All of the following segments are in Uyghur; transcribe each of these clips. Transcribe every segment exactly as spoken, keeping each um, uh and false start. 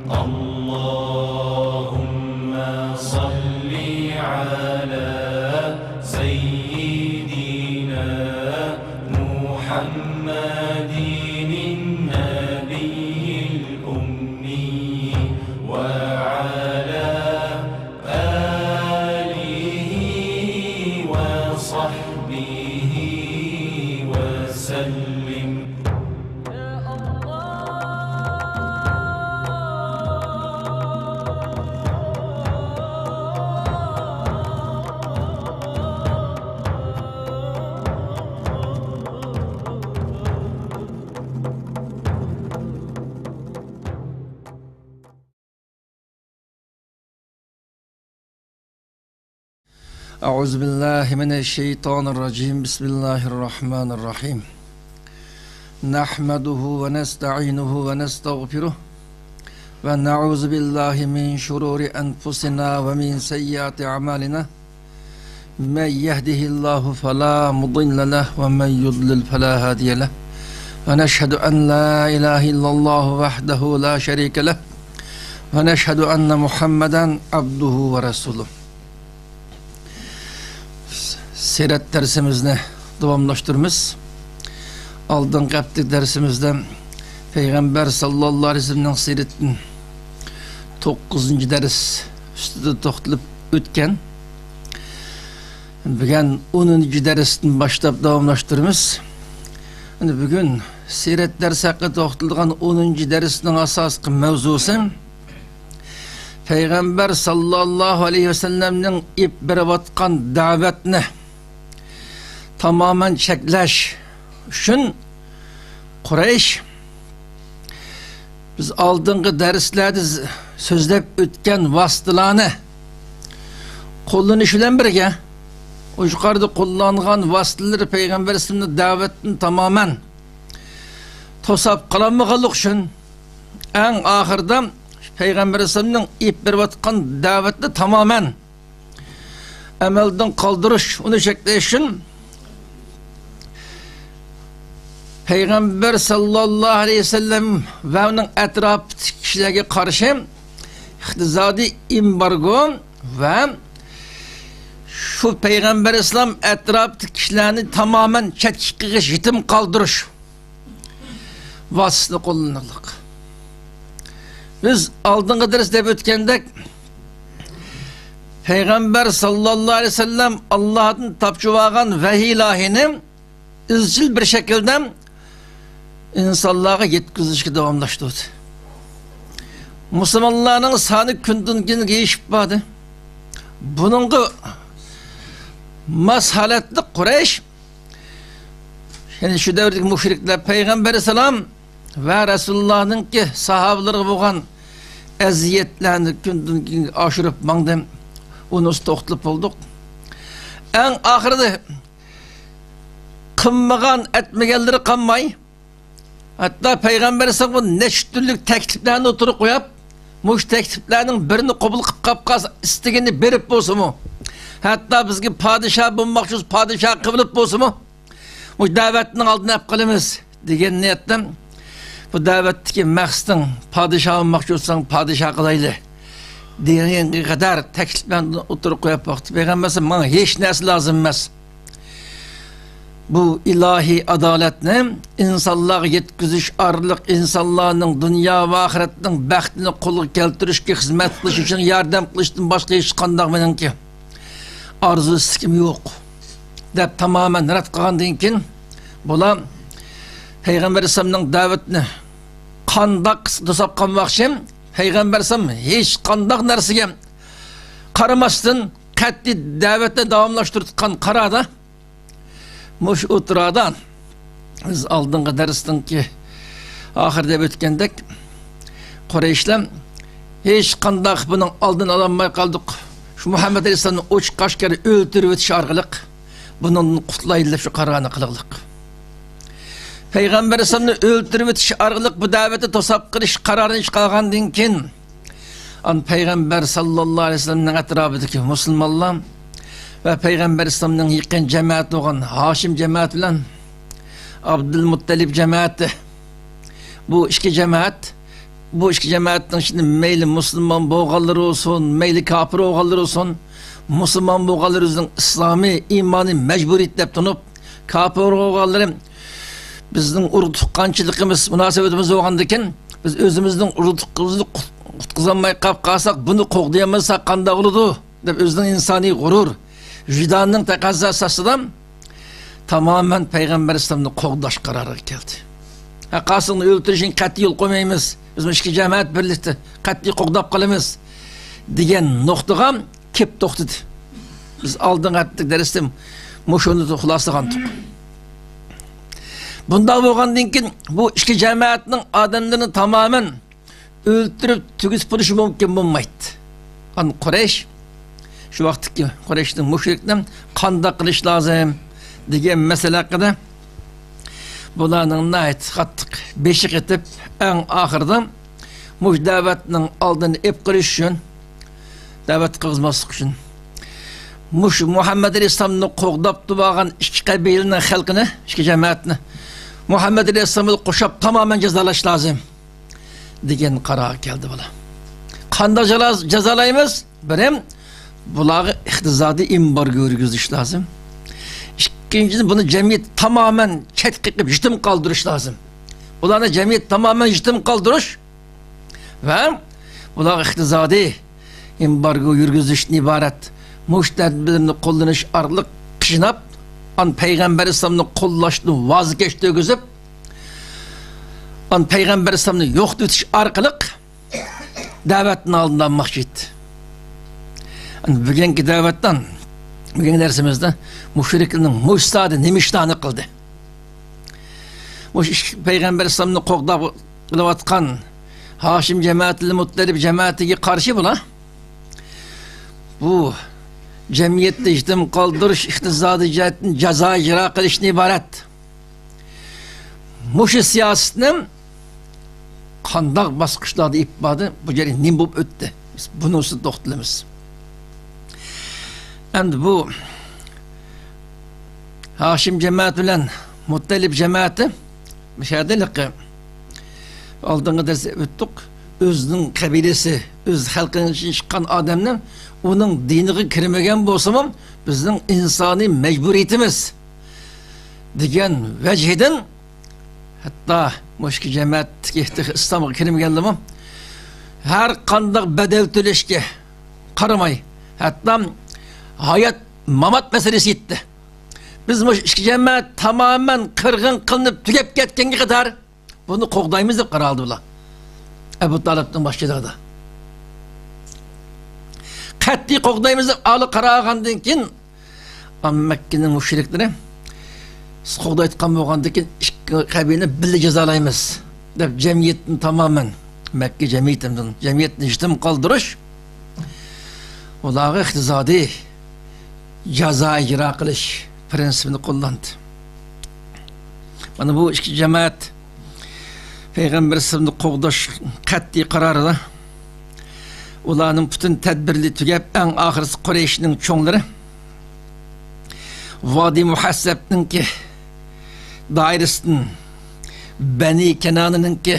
اللهم صل على سيدنا محمد النبي الأمي وعلى آله وصحبه وسلم. أعوذ بالله من الشيطان الرجيم. بسم الله الرحمن الرحيم. نحمده ونستعينه ونستغفره ونعوذ بالله من شرور أنفسنا ومن سيئات أعمالنا. من يهده الله فلا مضل له ومن يضلل فلا هادي له. ونشهد أن لا إله إلا الله وحده لا شريك له. ونشهد أن محمدا عبده ورسوله. سىرەت دەرسىمىزنى داۋاملاشتۇرىمىز. ئالدىنقى ھەپتىلىك دەرسىمىزدە پەيغەمبەر ساللاللاھۇ ئەلەيھى ۋەسەللەمنىڭ سىرىتىدىن توققۇزىنچى دەرس ئۈستىدە توختىلىپ ئۆتكەن. بۈگۈن ئونىنچى دەرستىن باشلاپ داۋاملاشتۇرىمىز. ئەنە بۈگۈن سىرەت دەرسى ھەققىدە توختىلىدىغان ئونىنچى دەرسنىڭ ئاساسلىق مەۋزۇسى پەيغەمبەر ساللاللاھۇ ئەلەيھى ۋەسەللەمنىڭ ئېلىپ بېرىۋاتقان دەۋەتنى تامامەن چەكلەش ئۈچۈن قۇرەيش بىز ئالدىنقى دەرسلەردە ز-، سۆزلەپ ئۆتكەن ۋاسىتىلارنى قوللىنىش بىلەن بىرگە، ئۇ يۇقىرىدا قوللانغان ۋاسىتىلىرى پەيغەمبەر ئەلەيھىسسالامنىڭ دەۋەتىنى تامامەن توساپ قالالمىغانلىقى ئۈچۈن، ئەڭ ئاخىرىدا پەيغەمبەر ئەلەيھىسسالامنىڭ ئېلىپ بېرىۋاتقان دەۋەتنى تامامەن ئەمەلدىن قالدۇرۇش، ئۇنى چەكلەش ئۈچۈن پەيغەمبەر ساللاللاھۇ ئەلەيھى ۋەسەللەم ۋە ئۇنىڭ ئەتراپىدىكى كىشىلەرگە قارشى ئىقتىسادىي ئېمبارگو ۋە شۇ پەيغەمبەر ئەلەيھىسسالام ئەتراپىدىكى كىشىلەرنى تامامەن چەتكە قېقىش، يېتىم قالدۇرۇش ۋاسىتىسىنى قوللىنىقلىق. بىز ئالدىنقى دەرس دەپ ئۆتكەندەك، پەيغەمبەر ساللاللاھۇ ئەلەيھى ۋەسەللەم ئاللاھتىن تاپشۇرۇۋالغان ۋەھىي ئىلاھىنى ئىزچىل بىر شەكىلدە ئىنسانلارغا يەتكۈزۈشكە داۋاملاشتۇردى. مۇسۇلمانلارنىڭ سانى كۈندىن كۈنگە ئېشىپ باردى. بۇنىڭغا ماس ھالەتتە قۇرەيش، يەنى شۇ دەۋردىكى مۇشرىكلار پەيغەمبەر ئەلەيھىسسالام ۋە رەسۇلۇللانىڭكى ساھابىلىرىغا بولغان ئەزىيەتلەرنى كۈندىن كۈنگە ئاشۇرۇپ ماڭدى. ئۇنىسى توختىلىپ بولدۇق. ئەڭ ئاخىرىدا قىلمىغان، ئەتمىگەنلىرى قالماي، ھەتتا پەيغەمبەر ئەلەيھىسسالامغا نەچچە تۈرلۈك تەكلىپلەرنى ئوتتۇرىغا قويۇپ، مۇشۇ تەكلىپلەرنىڭ بىرىنى قوبۇل قىلىپ قاپ قالسا، ئىستىگىنى بېرىپ بولسىمۇ، ھەتتا بىزگە پادىشاھ بولماقچى بولسا، پادىشاھ قىلىپ بولسىمۇ، مۇشۇ دەۋەتنىڭ ئالدىنى ئېلىپ قالىمىز دېگەن نىيەتتىن، بۇ دەۋەتتىكى مەقسىتىڭ پادىشاھ بولماقچى بولساڭ، پادىشاھ قىلايلى دېگەنگە قەدەر تەكلىپلەرنى ئوتتۇرىغا قويۇپ باقتى. پەيغەمبەر ئەلەيھىسسالام، ماڭا ھېچ نەرسە لازىم ئەمەس. بۇ ئىلاھىي ئادالەتنى ئىنسانلارغا يەتكۈزۈش ئارقىلىق ئىنسانلارنىڭ دۇنيا ۋە ئاخىرەتنىڭ بەختىنى قولغا كەلتۈرۈشكە خىزمەت قىلىش ئۈچۈن ياردەم قىلىشتىن باشقا ھېچقانداق مېنىڭكى ئارزۇ ئىستىكىم يوق، دەپ تامامەن رەت قىلغاندىن كېيىن، بۇلار پەيغەمبەر ئەلەيھىسسالامنىڭ دەۋىتىنى قانداق قىلسا توساپ قالماقچى؟ پەيغەمبەر ئەلەيھىسسالام ھېچقانداق نەرسىگە قارىماستىن، قەتئىي دەۋەتنى داۋاملاشتۇرۇۋاتقان قاراردا، مۇشۇ ئوتتۇرىدا بىز ئالدىنقى دەرسنىڭكى ئاخىرىدا دەپ ئۆتكەندەك، قۇرەيشلەر ھېچقانداق بۇنىڭ ئالدىنى ئالالماي قالدۇق. شۇ مۇھەممەد ئەلەيھىسسالامنى ئوچۇق ئاشكارا ئۆلتۈرۈۋېتىش ئارقىلىق بۇنىڭدىن قۇتۇلايلى دەپ شۇ قارارنى قىلغلىق. پەيغەمبەر ئەلەيھىسسالامنى ئۆلتۈرۈۋېتىش ئارقىلىق بۇ دەۋەتنى توساپ قىلىش قارارىنى چىقارغاندىن كېيىن، ئان پەيغەمبەر ساللاللاھۇ ئەلەيھى ۋەسەللەمنىڭ ئەتراپىدىكى مۇسۇلمانلار ۋە پەيغەمبەر ئەلەيھىسسالامنىڭ يېقىن جەمەتى بولغان ھاشىم جەمەتى بىلەن ئابدۇلمۇتتەلىپ جەمەتى، بۇ ئىككى جەمەت بۇ ئىككى جەمەتنىڭ ئىچىدە مەيلى مۇسۇلمان بولغانلىرى بولسۇن، مەيلى كاپىر بولغانلىرى بولسۇن، مۇسۇلمان بولغانلىرى ئۆزىنىڭ ئىسلامى، ئىمانى مەجبۇرىيەت دەپ تونۇپ، كاپىر بولغانلىرى بىزنىڭ ئۇرۇق تۇغقانچىلىقىمىز، مۇناسىۋىتىمىز بولغاندىكىن، بىز ئۆزىمىزنىڭ ئۇرۇق تۇغقىنىمىزنى قۇت-، قۇتقۇزالماي قاپ قالساق، بۇنى قوغدىيالمىساق قانداق بولىدۇ؟ دەپ ئۆزىنىڭ ئىنسانىي غۇرۇر، ۋىجدانىنىڭ تەقەززاسى ئاستىدا تامامەن پەيغەمبەر ئەلەيھىسسالامنى قوغداش قارارىغا كەلدى. ھە، قاسىمنى ئۆلتۈرۈشىنى قەتئىي يول قويمايمىز، بىز مۇشۇ ئىككى جەمەت بىرلىكتە قەتئىي قوغداپ قالىمىز، دېگەن نۇقتىغا كېلىپ توختىدى. بىز ئالدىنقى ھەپتىلىك دەرستە مۇشۇنى خۇلاسىلىغانتۇق. بۇنداق بولغاندىن كېيىن بۇ ئىككى جەمەتنىڭ ئادەملىرىنى تامامەن ئۆلتۈرۈپ تۈگىتىپ بولۇشى مۇمكىن بولمايتتى. ئان قۇرەيش شۇ ۋاقىتتىكى قۇرەيشنىڭ مۇشرىكلىرى قانداق قىلىش لازىم دېگەن مەسىلە ھەققىدە بۇلارنىڭ ناھايىتى قاتتىق بېشى قېتىپ، ئەڭ ئاخىرىدا مۇشۇ دەۋەتنىڭ ئالدىنى ئېلىپ قېلىش ئۈچۈن، دەۋەت قىلغۇزماسلىق ئۈچۈن، مۇشۇ مۇھەممەد ئەلەيھىسسالامنى قوغداپ تۇرۇۋالغان ئىككى قەبىلىنىڭ خەلقىنى، ئىككى جەمەتنى مۇھەممەد ئەلەيھىسسالامغا قوشاپ تامامەن جازالاش لازىم دېگەن قارارغا كەلدى بۇلار. قانداق جالا-، جازالايمىز؟ بىرىم، بۇلارغا ئىقتىسادىي ئېمبارگو يۈرگۈزۈش لازىم. ئىككىنچىدىن، بۇنى جەمئىيەت تامامەن چەتكە قېقىپ يېتىم قالدۇرۇش لازىم. بۇلارنى جەمئىيەت تامامەن يېتىم قالدۇرۇش ۋە بۇلارغا ئىقتىسادىي ئېمبارگو يۈرگۈزۈشتىن ئىبارەت مۇشۇ تەدبىرنى قوللىنىش ئارقىلىق قىيناپ، ئان پەيغەمبەر ئەلەيھىسسالامنى قوللاشتىن ۋاز كەچتۈرگۈزۈپ، ئان پەيغەمبەر ئەلەيھىسسالامنى يوقىتىۋېتىش ئارقىلىق دەۋەتنىڭ ئالدىنى ئالماقچى ئىدى. ئەنە بۈگۈنكى دەۋەتتىن، بۈگۈنكى دەرسىمىزدە مۇشرىكلارنىڭ مۇشۇ ساھەدە نېمە ئىشلارنى قىلدى؟ مۇشۇ ئىككى پەيغەمبەر ئەلەيھىسسالامنى قوغداپ قېلىۋاتقان ھاشىم جەمەتى، مۇتتەلىپ جەمەتىگە قارشى بۇلار بۇ جەمئىيەتنى يېتىم قالدۇرۇش، ئىقتىسادىي جەھەتتىن جازا ئىجرا قىلىشتىن ئىبارەت. مۇشۇ سىياسەتنى قانداق باسقۇچلاردا ئېلىپ باردى؟ بۇ جەريان نېمە بولۇپ ئۆتتى؟ بىز بۇنىڭ ئۈستىدە توختىلىمىز. ئەمدى بۇ ھاشىم جەمەتى بىلەن مۇتتەلىپ جەمەتى مۇشۇ يەردە ھېلىقى ئالدىنقى دەرستە ئۆتتۇق. ئۆزىنىڭ قەبىلىسى، ئۆز خەلقىنىڭ ئىچىدىن چىققان ئادەمنى ئۇنىڭ دىنىغا كىرمىگەن بولسىمۇ، بىزنىڭ ئىنسانىي مەجبۇرىيىتىمىز دېگەن ۋەجھىدىن، ھەتتا مۇشۇ ئىككى جەمەتتىكى تېخى ئىسلامغا كىرمىگەنلىرىمۇ ھەر قانداق بەدەل تۆلەشكە قارىماي، ھەتتا ھايات، مامات مەسىلىسى يەتتى. بىز مۇشۇ ئىككى جەمەت تامامەن قىرغىن قىلىنىپ تۈگەپ كەتكەنگە قەدەر بۇنى قوغدايمىز دەپ قارار ئالدى بۇلار. ئەبۇ تالىپنىڭ باشچىلىقىدا. قەتئىي قوغدايمىز دەپ ئالدى قارار ئالغاندىن كېيىن، مەككىنىڭ مۇشرىكلىرى، بىز قوغدايدىغان بولغاندىن كېيىن ئىككى قەبىلىنى بىللە جازالايمىز دەپ جەمئىيەتنى تامامەن، مەككە جەمئىيىتىدىن، جەمئىيەتنى يېتىم قالدۇرۇش، ئۇلارغا ئىقتىسادىي جازا ئىجرا قىلىش پىرىنسىپىنى قوللاندى. مانا بۇ ئىككى جەمەت پەيغەمبەر ئەلەيھىسسالامنى قوغداش قەتئىي قارارىدا ئۇلارنىڭ پۈتۈن تەدبىرلىرى تۈگەپ، ئەڭ ئاخىرىسى قۇرەيشنىڭ چوڭلىرى ۋادى مۇھەسسەبنىڭكى دائىرىسىدىن بەنى كەنانىنىڭكى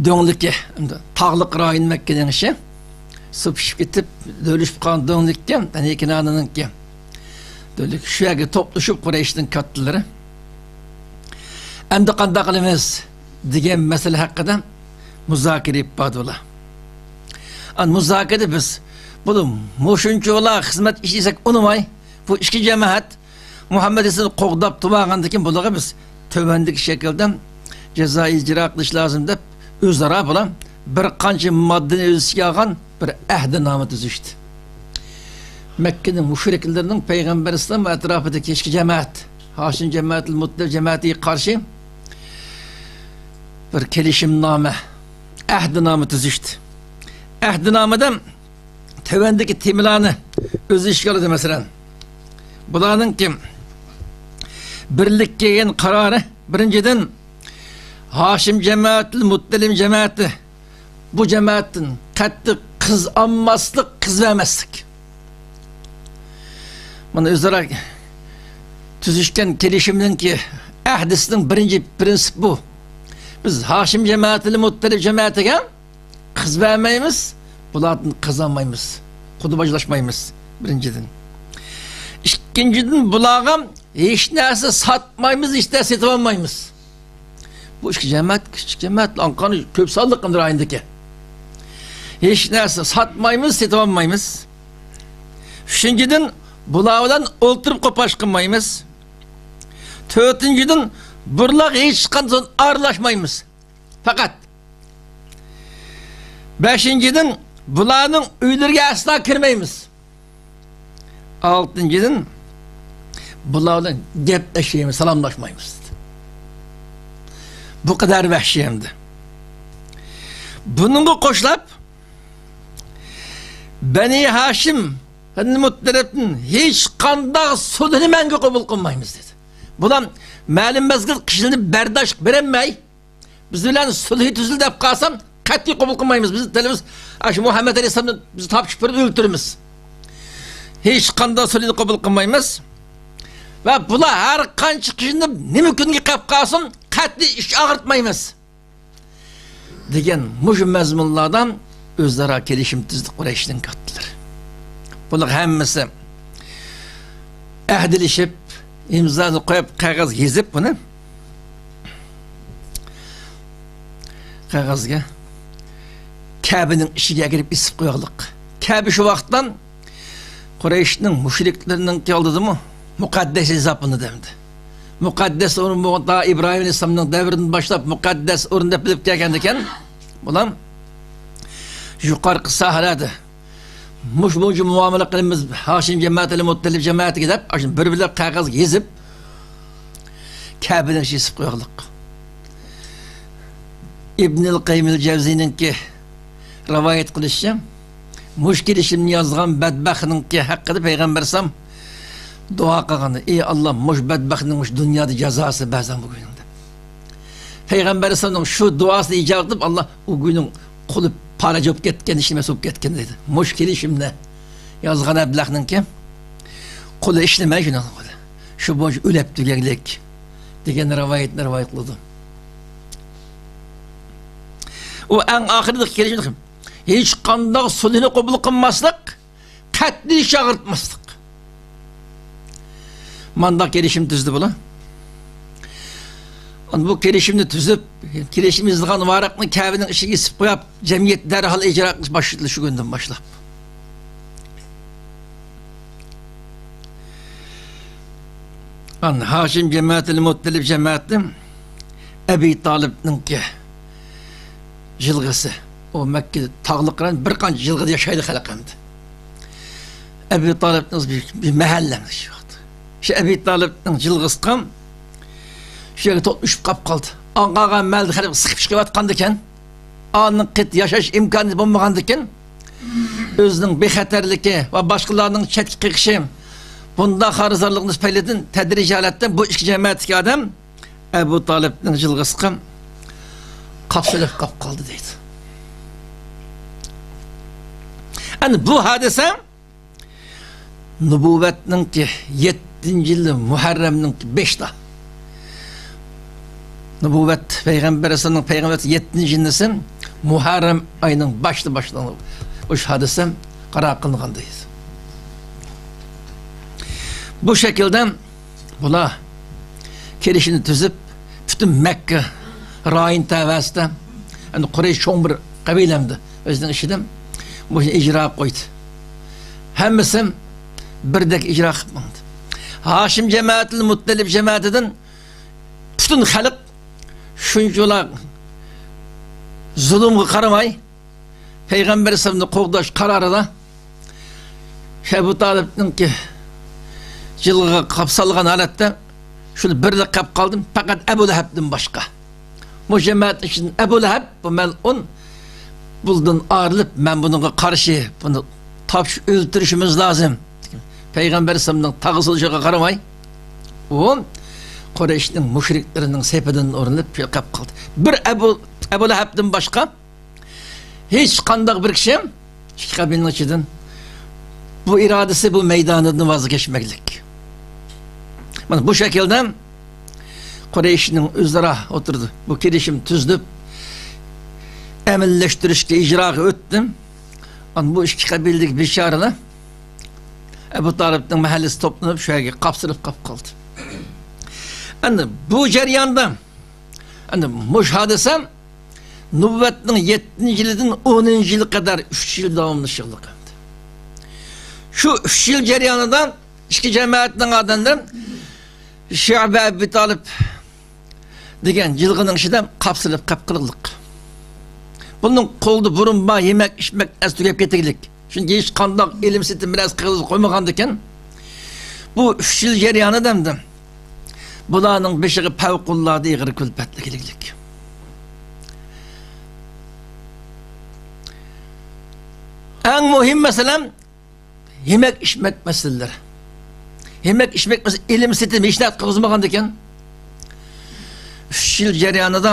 دۆڭلۈكى، تاغلىق رايون مەككىنىڭ ئىچى، سۇ پىشىپ كېتىپ، دۆلۈشۈپ قالغان دۆڭلۈككە، بەنى كەنانىنىڭكى دۆڭلۈكى، شۇ يەرگە توپلىشىپ قۇرەيشنىڭ كاتتىلىرى، ئەمدى قانداق قىلىمىز دېگەن مەسىلە ھەققىدە مۇزاكىرە ئېلىپ باردى ئۇلار. ئان مۇزاكىرىدە بىز، بۇ مۇشۇنچىۋالا خىزمەت ئىشلىسەك ئۇنىماي، بۇ ئىككى جەمەت مۇھەممەد ئەلەيھىسسالامنى قوغداپ تۇرۇۋالغاندىن كېيىن بۇلارغا بىز تۆۋەندىكى شەكىلدە جازا ئىجرا قىلىش لازىم دەپ، ئۆزئارا بۇلار بىر قانچە ماددىنى ئۆز ئىچىگە ئالغان بىر ئەھدىنامە تۈزۈشتى. مەككىنىڭ مۇشرىكلىرىنىڭ پەيغەمبەر ئەلەيھىسسالام ۋە ئەتراپىدىكى ئىككى جەمەت، ھاشىم جەمەتى، مۇتتەلىپ جەمەتىگە قارشى بىر كېلىشىمنامە، ئەھدىنامە تۈزۈشتى. ئەھدىنامىدە تۆۋەندىكى تېمىلارنى ئۆز ئىچىگە ئالىدۇ، مەسىلەن، بۇلارنىڭكى بىرلىككە كەلگەن قارارى، بىرىنچىدىن، ھاشىم جەمەتى، مۇتتەلىپ جەمەتى، بۇ جەمەتتىن قەتئىي قىز ئالماسلىق، قىز بەرمەسلىك. مانا ئۆزئارا تۈزۈشكەن كېلىشىمنىڭكى ئەھدىسىنىڭ بىرىنچى پىرىنسىپى بۇ. بىز ھاشىم جەمەتىل مۇتتەلىپ جەمەتىگە قىز بەرمەيمىز، بۇلاردىن قىز ئالمايمىز، قۇدا باجلاشمايمىز، بىرىنچىدىن. ئىككىنچىدىن، بۇلارغا ھېچ نەرسە ساتمايمىز، ھېچ نەرسە سېتىۋالمايمىز. بۇ ئىككى جەمەت كىچىك جەمەت، ئاڭقان كۆپ سانلىق ئەمدى رايوندىكى. ھېچ نەرسە ساتمايمىز، سېتىۋالمايمىز. ئۈچىنچىدىن، بۇلار بىلەن ئولتۇرۇپ قوپاش قىلمايمىز. تۆتىنچىدىن، بۇلارغا ھېچقانداق ئارىلاشمايمىز. پەقەت. بەشىنچىدىن، بۇلارنىڭ ئۆيلىرىگە ئەسلا كىرمەيمىز. ئالتىنچىدىن، بۇلار بىلەن گەپلەشمەيمىز، سالاملاشمايمىز. بۇ قەدەر ۋەھشىي ئەمدى. بۇنىڭغا قوشلاپ، بەنى ھاشىم، بەنى مۇتتەلىپتىن ھېچقانداق سودا مەڭگۈ قوبۇل قىلمايمىز، دېدى. بۇلار مەلۇم مەزگىل قىشلىنىپ بەرداشلىق بېرەلمەي، بىز بىلەن سۈلھى تۈزۈل دەپ قالسام، قەتئىي قوبۇل قىلمايمىز. بىز تىلىمىز، ئاشۇ مۇھەممەد ئەلەيھىسسالامنى بىز تاپشۇرۇپ بېرىپ ئۆلتۈرىمىز. ھېچقانداق سۈلھىنى قوبۇل قىلمايمىز. ۋە بۇلار ھەر قانچە قىينىلىپ، نېمە كۈنگە قېلىپ قالسۇن، قەتئىي ئىچ ئاغرىتمايمىز، دېگەن مۇشۇ مەزمۇنلاردا ئۆزئارا كېلىشىم تۈزدى قۇرەيشنىڭ كاتتىلىرى. بۇلار ھەممىسى ئەھدىلىشىپ، ئىمزانى قويۇپ، قەغەز يېزىپ بۇنى. قەغەزگە كەبىنىڭ ئىچىگە ئەكىرىپ ئېسىپ قويغانلىق. كەبە شۇ ۋاقىتتا قۇرەيشنىڭ مۇشرىكلىرىنىڭكى ئالدىدىمۇ مۇقەددەس ھېسابلىنىدۇ ئەمدى. مۇقەددەس ئورۇن بولغان تا ئىبراھىم ئەلەيھىسسالامنىڭ دەۋرىدىن باشلاپ مۇقەددەس ئورۇن دەپ بىلىپ كەلگەندىكەن، بۇلار يۇقىرىقى ساھەلەردە مۇشۇ بويىچە مۇئامىلە قىلىمىز، ھاشىم جەمەتى، مۇتتەلىپ جەمەتىگە دەپ، ئاشۇ بىر-بىرلەپ قەغەز يېزىپ، كەبىنىڭ ئىچىگە سىپ قويغانلىق. ئىبنىل قەييىمىل جەۋزىنىڭكى رىۋايەت قىلىشىچە، مۇشۇ كېلىشىمنى يازغان بەدبەختنىڭكى ھەققىدە پەيغەمبەر ئەلەيھىسسالام دۇئا قىلغان، ئى ئاللا، مۇشۇ بەدبەختنىڭ مۇشۇ دۇنيادا جازاسى بەرسەن بۇ كۈنۈڭدە. پەيغەمبەر ئەلەيھىسسالامنىڭ شۇ دۇئاسىنى ئىجابە قىلىپ، ئاللا ئۇ گۇينىڭ قولى پالەچ بولۇپ كەتكەن، ھېچنېمە بولۇپ كەتكەن دەيدۇ. مۇشۇ كېلىشىمنى يازغان ئەبلەخنىڭكى قولى ھېچنېمە شۇنىڭ قولى. شۇ بويىچە ئۆلۈپ تۈگەگلىك دېگەن رىۋايەتنى رىۋايەت قىلىدۇ. ئۇ ئەڭ ئاخىرىدىكى كېلىشىمدە ھېچقانداق سۈلھىنى قوبۇل قىلماسلىق، قەتئىي ئىچ ئاغرىتماسلىق. مانداق كېلىشىم تۈزدى بۇلار. ئانا بۇ كېلىشىمنى تۈزۈپ، كېلىشىم يېزىلغان ۋاراقنى كەبىنىڭ ئىچىگە ئېسىپ قويۇپ، جەمئىيەت دەرھال ئىجرا قىلىش باشلىدى شۇ كۈندىن باشلاپ. ئانا ھاشىم جەمەتىل مۇتتەلىپ جەمەتى ئەبى تالىپنىڭكى جىلغىسى. ئۇ مەككە تاغلىق بىلەن بىر قانچە جىلغىدا ياشايدۇ خەلق ئەمدى. ئەبى تالىپنىڭ بىر، بىر مەھەللە شۇ ۋاقىت. شۇ ئەبى تالىپنىڭ جىلغىسىغا شۇ يەرگە توپ ئۈشۈپ قاپ قالدى. ئاڭغاغان مەلدە خەلق سىقىپ چىقىۋاتقاندىكەن، ئانىڭ قېتى ياشاش ئىمكانى بولمىغاندىكەن، ئۆزىنىڭ بىخەتەرلىكى ۋە باشقىلارنىڭ چەتكە قېقىشى، بۇنداق خارىزارلىقنىڭ تۈپەيلىدىن تەدرىجىي ھالەتتە بۇ ئىككى جەمەتتىكى ئادەم ئەبۇ تالىپنىڭ جىلغىسىغا قاپسىلىپ قاپ قالدى دەيدۇ. ئەنە بۇ ھادىسە نۇبۇۋۋەتنىڭكى يەتتىنچى يىلى مۇھەررەمنىڭكى بەشتە. نۇبۇۋۋەت پەيغەمبەر ئەلەيھىسسالامنىڭ پەيغەمبەر يەتتىنچى يىلىسى مۇھەررەم ئاينىڭ باشتا باشلانغان ئۇشۇ ھادىسە قارار قىلىنغان دەيدۇ. بۇ شەكىلدە بۇلار كېلىشىمنى تۈزۈپ، پۈتۈن مەككە رايون تەۋەسىدە، ئەمدى قۇرەيش چوڭ بىر قەبىلە ئەمدى ئۆزىنىڭ ئىچىدە بۇ ئىشنى ئىجرا قىلىپ قويدى. ھەممىسى بىردەك ئىجرا قىلىپ ماڭدى. ھاشىم جەمەتىل مۇتتەلىپ جەمەتىدىن پۈتۈن خەلق شۇنچىۋالا زۇلۇمغا قارىماي، پەيغەمبەر ئەلەيھىسسالامنى قوغداش قارارىدا شۇ ئەبۇ تالىپنىڭكى جىلغىغا قاپسالغان ھالەتتە شۇنى بىرلا قاپ قالدىم، پەقەت ئەبۇ لەھەبتىن باشقا. مۇشۇ جەمەت ئىچىدىن ئەبۇ لەھەب، بۇ مەلئۇن، بۇندىن ئايرىلىپ، مەن بۇنىڭغا قارشى، بۇنى تاپشۇ-، ئۆلتۈرۈشىمىز لازىم. پەيغەمبەر ئەلەيھىسسالامنىڭ تاغا سولىشىغا قارىماي، ئۇ قۇرەيشنىڭ مۇشرىكلىرىنىڭ سېپىدىن ئورۇنلىنىپ شۇ قاپ قالدى. بىر ئەبۇ، ئەبۇ لەھەبتىن باشقا ھېچقانداق بىر كىشى ئىككى قەبىلىنىڭ ئىچىدىن بۇ ئىرادىسى، بۇ مەيدانىدىن ۋاز كەچمەكلىك. مانا بۇ شەكىلدە قۇرەيشنىڭ ئۆزئارا ئوتتۇرىدا بۇ كېلىشىم تۈزۈلۈپ، ئەمەلىيلەشتۈرۈشكە، ئىجراغا ئۆتتى. ئاندىن بۇ ئىككى قەبىلىدىكى بىچارىلەر ئەبۇ تالىپنىڭ مەھەللىسى توپلىنىپ، شۇ يەرگە قاپسىلىپ قاپ قالدى. ئەمدى بۇ جەرياندا، ئەمدى مۇشۇ ھادىسە نۇبۇۋۋەتنىڭ يەتتىنچى يىلىدىن ئونىنچى يىلى قەدەر ئۈچ يىل داۋاملىشىدىغان. شۇ ئۈچ يىل جەريانىدا ئىككى جەمەتنىڭ ئادەملىرى شىئە ئەبۇ تالىپ دېگەن جىلغىنىڭ ئىچىدە قاپسىلىپ قاپقىلىقلىق. بۇنىڭ قولىدا بۇرۇن بار يېمەك ئىچمەك ئەز تۈگەپ كېتىگلىك. چۈنكى ھېچقانداق ئېلىم سېتىم بىلەن ئەز قىلغۇزۇپ قويمىغاندىكىن، بۇ ئۈچ يىل جەريانىدا ئەمدى بۇلارنىڭ بېشىغا پەۋقۇلئاددە ئېغىر كۈلپەتلەر كېلىگلىك. ئەڭ مۇھىم مەسىلە يېمەك ئىچمەك مەسىلىلىرى. يېمەك ئىچمەك مەسىلە، ئېلىم سېتىم ھېچ نەرسە قىلغۇزمىغاندىكىن، ئۈچ يىل جەريانىدا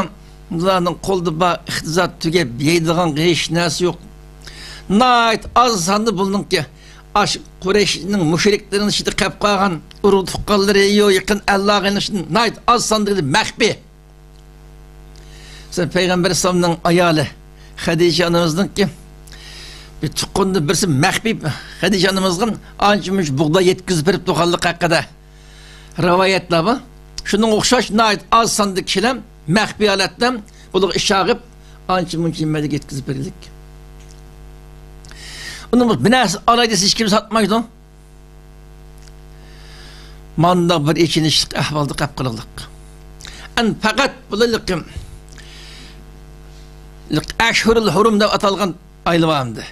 بۇلارنىڭ قولىدا بار ئىقتىساد تۈگەپ، يەيدىغان ھېچ نەرسە يوق. ناھايىتى ئاز ساندا بۇنىڭكى ئاشۇ قۇرەيشنىڭ مۇشرىكلىرىنىڭ ئىچىدە قېلىپ قالغان ئۇرۇق تۇغقانلىرى، يو يېقىن ئەللارغىنىڭ ئىچىدىن ناھايىتى ئاز ساندىكى مەخپىي. سەن پەيغەمبەر ئەلەيھىسسالامنىڭ ئايالى خەدىچە ئانىمىزنىڭكى بىر تۇغقىنىدىن بىرسى مەخپىي خەدىچە ئانىمىزغا ئانچە مۇنچە بۇغداي يەتكۈزۈپ بېرىپ تۇرغانلىقى ھەققىدە رىۋايەتلەر بار. شۇنىڭغا ئوخشاش ناھايىتى ئاز ساندا كىشىلەر مەخپىي ھالەتتە بۇلارغا ئىش ئاغىپ، ئانچە مۇنچە يېمەكلىك يەتكۈزۈپ بېرىلدى. ئۇنىڭ بىر نەرسە ئالاي دېسە، ھېچكىم ساتمايدۇ. مانداق بىر ئېچىنىشلىق ئەھۋالدا قاپقىلىقلىق. ئەن پەقەت بۇلىلىقىم ئەشھۇرۇل ھۇرۇم دەپ ئاتالغان ئايلار بار ئەمدى.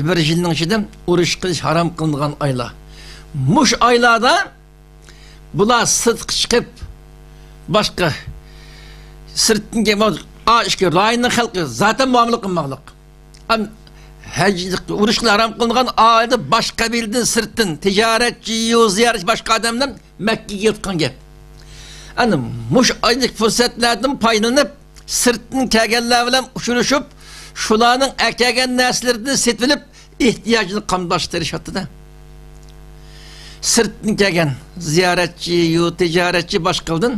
بىر يىلنىڭ ئىچىدە ئۇرۇش قىلىش ھارام قىلىنغان ئايلار. مۇشۇ ئايلاردا بۇلار سىرتقا چىقىپ، باشقا سىرتتىن كەلگەن ئا ئىككى رايوننىڭ خەلقى زاتەن مۇئامىلە قىلماقلىق. ئەم، ھەج، ئۇرۇشقا ھارام قىلىنغان ئايدا باشقا قەبىلىدىن سىرتتىن تىجارەتچى، يو زىيارەتچى، باشقا ئادەملەر مەككىگە كېلىدىغان گەپ. ئەنە مۇشۇ ئايدىكى پۇرسەتلەردىن پايدىلىنىپ، سىرتتىن كەلگەنلەر بىلەن ئۇچرىشىپ، شۇلارنىڭ ئەكەلگەن نەرسىلىرىنى سېتىۋېلىپ، ئېھتىياجىنى قامداشقا تىرىشاتتى-دە. سىرتتىن كەلگەن زىيارەتچى، يو تىجارەتچى، باشقىلىدىن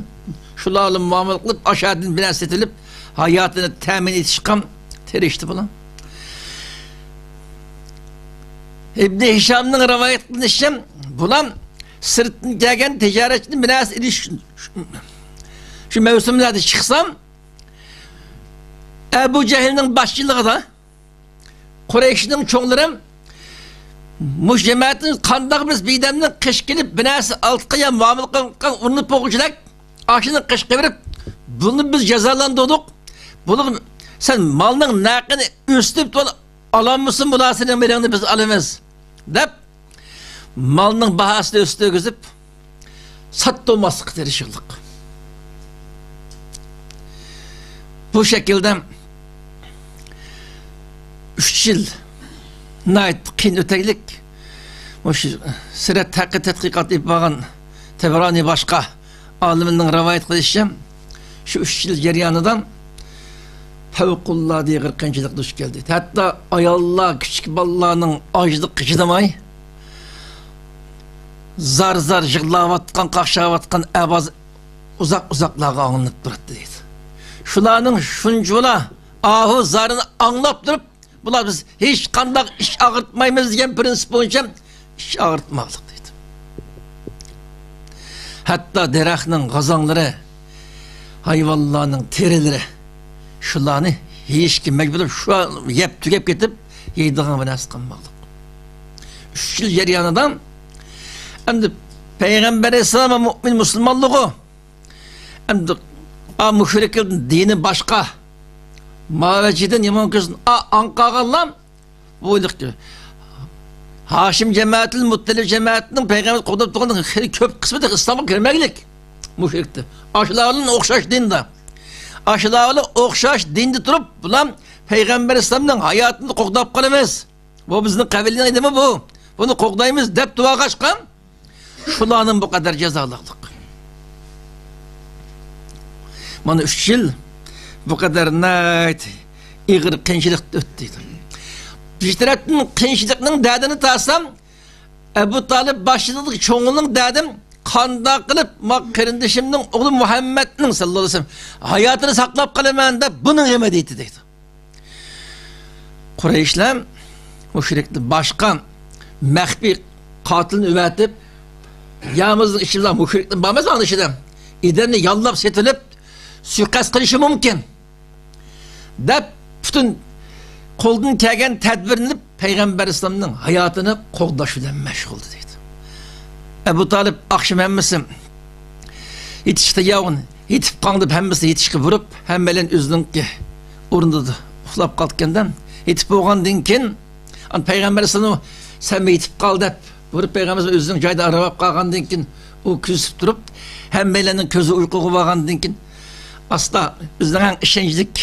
شۇلار بىلەن مۇئامىلە قىلىپ، ئاشۇ يەردىن بىر نەرسە سېتىۋېلىپ، ھاياتىنى تەمىن ئېتىشقا تىرىشتى بۇلار. ئىبنى ھىشامنىڭ رىۋايەت قىلىشىچە، بۇلار سىرتتىن كەلگەن تىجارەتچىدىن بىر نەرسە ئېلىش شۇ، شۇ مەۋسۇملاردا چىقسا، ئەبۇ جەھىلنىڭ باشچىلىقىدا قۇرەيشنىڭ چوڭلىرى مۇشۇ جەمەتنى قانداق بىز بىدەمدىن قېچىپ كېلىپ، بىر نەرسە ئالتۇققا يا مۇئامىلە قىلغان ئۇرۇنۇپ بولغۇچىدەك، ئاشۇنى قېچىپ قېلىپ، بۇنى بىز جازالاندۇردۇق. بۇنى سەن مالنىڭ نەقىنى ئۆستۈرۈپ تۇرۇپ ئالالمىسۇن، بۇلار سېنىڭ مېلىڭنى بىز ئالىمىز، دەپ، مالنىڭ باھاسىنى ئۆستۈرگۈزۈپ، ساتتۇرماسلىققا تىرىشىقلىق. بۇ شەكىلدە ئۈچ يىل ناھايىتى قىيىن ئۆتەيلىك. مۇشۇ سىرەت ھەققىدە تەتقىقات ئېلىپ بارغان تەبرانىي باشقا ئالىمنىڭ رىۋايەت قىلىشىچە، شۇ ئۈچ يىل جەريانىدا پەۋقۇلئاددە ئېغىر قىيىنچىلىق دۇچ كەلدى. ھەتتا ئاياللار، كىچىك بالىلارنىڭ ئاچلىقىغا چىدىماي، زار-زار يىغلاۋاتقان، قاقشاۋاتقان ئاۋاز ئۇزاق-ئۇزاقلارغا ئاڭلىنىپ تۇراتتى، دەيدۇ. شۇلارنىڭ شۇنچىۋالا ئاھۇ زارىنى ئاڭلاپ تۇرۇپ، بۇلار بىز ھېچقانداق ئىچ ئاغرىتمايمىز دېگەن پىرىنسىپ بويىچە ئىچ ئاغرىتماقلىق، دەيدۇ. ھەتتا دەرەخنىڭ غازاڭلىرى، ھايۋانلارنىڭ تېرىلىرى، شۇلارنى يېيىشكە مەجبۇر بولۇپ، شۇ يەپ تۈگەپ كېتىپ، يەيدىغان بىر نەرسە قالماقلىق. ئۈچ يىل جەريانىدا ئەمدى پەيغەمبەر ئەلەيھىسسالام ۋە مۇئمىن مۇسۇلمانلىقى، ئەمدى ئا مۇشرىكىدىن دىنى باشقا، ماۋەجىدىن يامان كۆرسۇن، ئا ئاڭ قالغانلار، بۇ ھاشىم جەمەتىل مۇتتەلىپ جەمەتىنىڭ پەيغەمبەر قوغداپ تۇرغان خېلى كۆپ قىسمى ئىسلامغا كىرمەكلىك مۇشرىكتى. ئاشۇلار بىلەن ئوخشاش دىندا. ئاشۇلار بىلەن ئوخشاش دىندا تۇرۇپ، بۇلار پەيغەمبەر ئىسلامنىڭ ھاياتىنى قوغداپ قالىمىز. بۇ بىزنىڭ قەبىلىنىڭ ئىلمى بۇ. بۇنى قوغدايمىز دەپ تۇرۇۋالغاچقا، شۇلارنىڭ بۇ قەدەر جازالاقلىق. مانا ئۈچ يىل بۇ قەدەر ناھايىتى ئېغىر قىيىنچىلىق ئۆتتى. بىر تەرەپتىن قىيىنچىلىقنىڭ دەردىنى تارتسام، ئەبۇ تالىپ باشچىلىقىدىكى چوڭلارنىڭ دەردى قانداق قىلىپ ما قېرىندىشىمنىڭ ئوغلى مۇھەممەدنىڭ سەللەللاھۇ ئەلەيھى ۋەسەللەم ھاياتىنى ساقلاپ قالىمەن دەپ بۇنىڭ غېمىدە ئىدى دەيدۇ. قۇرەيشلەر مۇشرىكنى باشقا مەخپىي قاتىلنى ئەۋەتىپ، يامىزنىڭ ئىچىدە مۇشرىكنى بارماس ئانىڭ ئىچىدە ئادەمنى ياللاپ سېتىلىپ، سۇيىقەست قىلىشى مۇمكىن دەپ، پۈتۈن قولدىن كەلگەن تەدبىرنى ئېلىپ، پەيغەمبەر ئەلەيھىسسالامنىڭ ھاياتىنى قوغداش بىلەن مەشغۇلدى دەيدۇ. ئەبۇ تالىپ ئاخشام ھەممىسى يېتىشكە تەييار بولغان، يېتىپ قالدى دەپ ھەممىسىنى يېتىشكە بۇيرۇپ، ھەممەيلەن ئۆزىنىڭكى ئورنىدا ئۇخلاپ قالىدىكەن-دە. يېتىپ بولغاندىن كېيىن، ئانا پەيغەمبەر ئەلەيھىسسالام، سەن يېتىپ قال دەپ بۇيرۇپ، پەيغەمبەر ئۆزىنىڭ جايىدا ئارام ئاپ قالغاندىن كېيىن، ئۇ كۆزىتىپ تۇرۇپ، ھەممەيلەننىڭ كۆزى ئۇيقۇغا بارغاندىن كېيىن، ئاستا ئۆزىنىڭ ئەڭ ئىشەنچلىك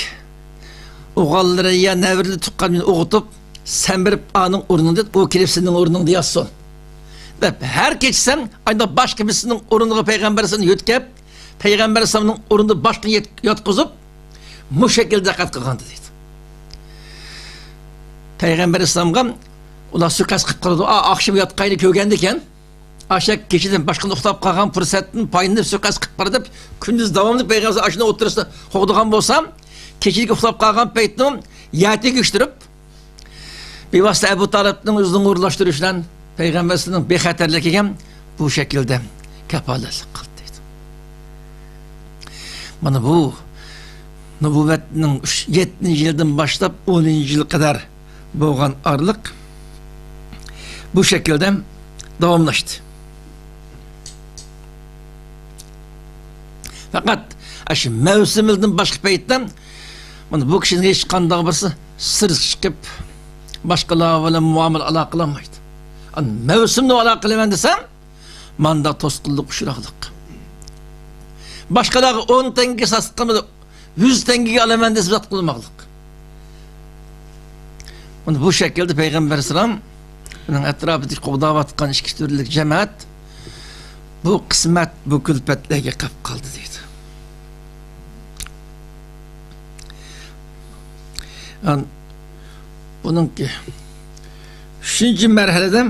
ئوغۇللىرى يا نەۋرىلىرى تۇغقان ئويغىتىپ، سەن بېرىپ ئانىڭ ئورنىڭدا، ئۇ كېلىپ سېنىڭ ئورنۇڭدا ياتسۇن دەپ، ھەر كېچىسى ئايدا باشقا بىرسىنىڭ ئورنىغا پەيغەمبەر ئەلەيھىسسالامنى يۆتكەپ، پەيغەمبەر ئەلەيھىسسالامنىڭ ئورنىدا باشقىنى يەت-، ياتقۇزۇپ، مۇشۇ شەكىلدە دىققەت قىلغانىدى دەيدۇ. پەيغەمبەر ئەلەيھىسسالامغا ئۇلار سۇيىقەست قىلىپ قالىدۇ. ئا، ئاخشىمى ياتقاندا كۆرگەندىكەن، ئاشۇ كېچىدىن باشقىنى ئۇخلاپ قالغان پۇرسەتتىن پايدىلىنىپ سۇيىقەست قىلىپ قالدى دەپ، كۈندۈز داۋاملىق پەيغەمبەر ئاشۇنىڭ ئوتتۇرىسىدا قوغدىغان بولسا، كېچىدىكى ئۇخلاپ قالغان پەيتنى يەر تېگىشتۈرۈپ، بىۋاسىتە ئەبۇ تالىپنىڭ ئۆزىنىڭ ئورۇنلاشتۇرۇشى بىلەن پەيغەمبەر ئەلەيھىسسالامنىڭ بىخەتەرلىكىگە بۇ شەكىلدە كاپالەتلىك قىلدى دەيدۇ. مانا بۇ نۇبۇۋۋەتنىڭ ئۈچ، يەتتىنچى يىلىدىن باشلاپ ئونىنچى يىلغا قەدەر بولغان ئارىلىق بۇ شەكىلدە داۋاملاشتى. پەقەت ئاشۇ مەۋسۇم يىلدىن باشقا پەيتتە، مانا بۇ كىشىنىڭ ھېچقانداق بىرسى سىرتقا چىقىپ، باشقىلار بىلەن مۇئامىلە ئالاقە قىلالمايدۇ. ئانا مەۋسۇمنى ئالاقە قىلىمەن دېسەم، مانداق توسقۇنلۇق ئۇچراقلىق. باشقىلارغا ئون تەڭگە ساتقىنىدا يۈز تەڭگىگە ئالىمەن دېسە، زات قىلماقلىق. مانا بۇ شەكىلدە پەيغەمبەر ئەلەيھىسسالام، ئۇنىڭ ئەتراپىدىكى قوغداۋاتقان ئىككى تۈرلۈك جەمەت بۇ قىسمەت، بۇ كۈلپەتلەرگە قېلىپ قالدى دەيدۇ. ئان-، بۇنىڭكى ئۈچىنچى مەرھەلىدە،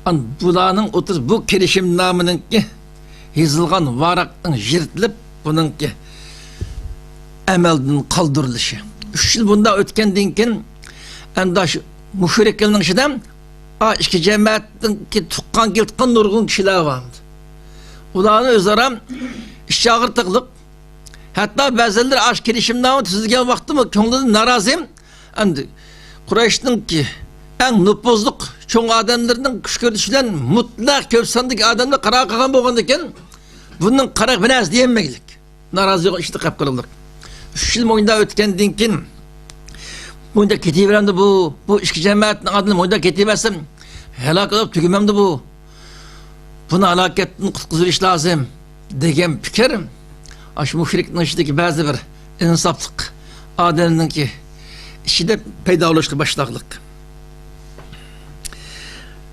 ئان-، بۇلارنىڭ ئوتتۇرىسى، بۇ كېلىشىمنامىنىڭكى يېزىلغان ۋاراقنىڭ يىرتىلىپ، بۇنىڭكى ئەمەلدىن قالدۇرۇلۇشى. ئۈچ يىل بۇنداق ئۆتكەندىن كېيىن، ئەمدى شۇ مۇشرىكلارنىڭ ئىچىدە، ئا، ئىككى جەمەتنىڭكى تۇغقان كېلىپ تۇغقان نۇرغۇن كىشىلەر بار. ئۇلارنى ئۆزئارا ئىچ ئاغرىتىقلىق، ھەتتا بەزىلىرى ئاشۇ كېلىشىمنامە تۈزۈلگەن ۋاقىتتىمۇ كۆڭلىدىن نارازى. ئەمدى قۇرەيشنىڭكى ئەڭ نوپۇزلۇق چوڭ ئادەملىرىنىڭ كۈچ كۆرسىتىشى بىلەن مۇتلەق كۆپ ساندىكى ئادەملەر قارار قىلغان بولغاندىكىن، بۇنىڭ قارار بىر نەرسە دېيەلمەيلىك. نارازى بولغان ئىشتا قېلىپ قالىدۇ. ئۈچ يىل مۇنداق ئۆتكەندىن كېيىن، مۇنداق كېتىۋەرەمدۇ بۇ، بۇ ئىككى جەمەتنىڭ ئادىمى مۇنداق كېتىۋەرسە، ھالاك بولۇپ تۈگىمەمدۇ بۇ؟ بۇنى ھالاكەتتىن قۇتقۇزۇش لازىم دېگەن پىكىر ئاشۇ مۇشرىكنىڭ ئىچىدىكى بەزى بىر ئىنساپلىق ئادەمنىڭكى ئىچىدە پەيدا بولۇشقا باشلاقلىق.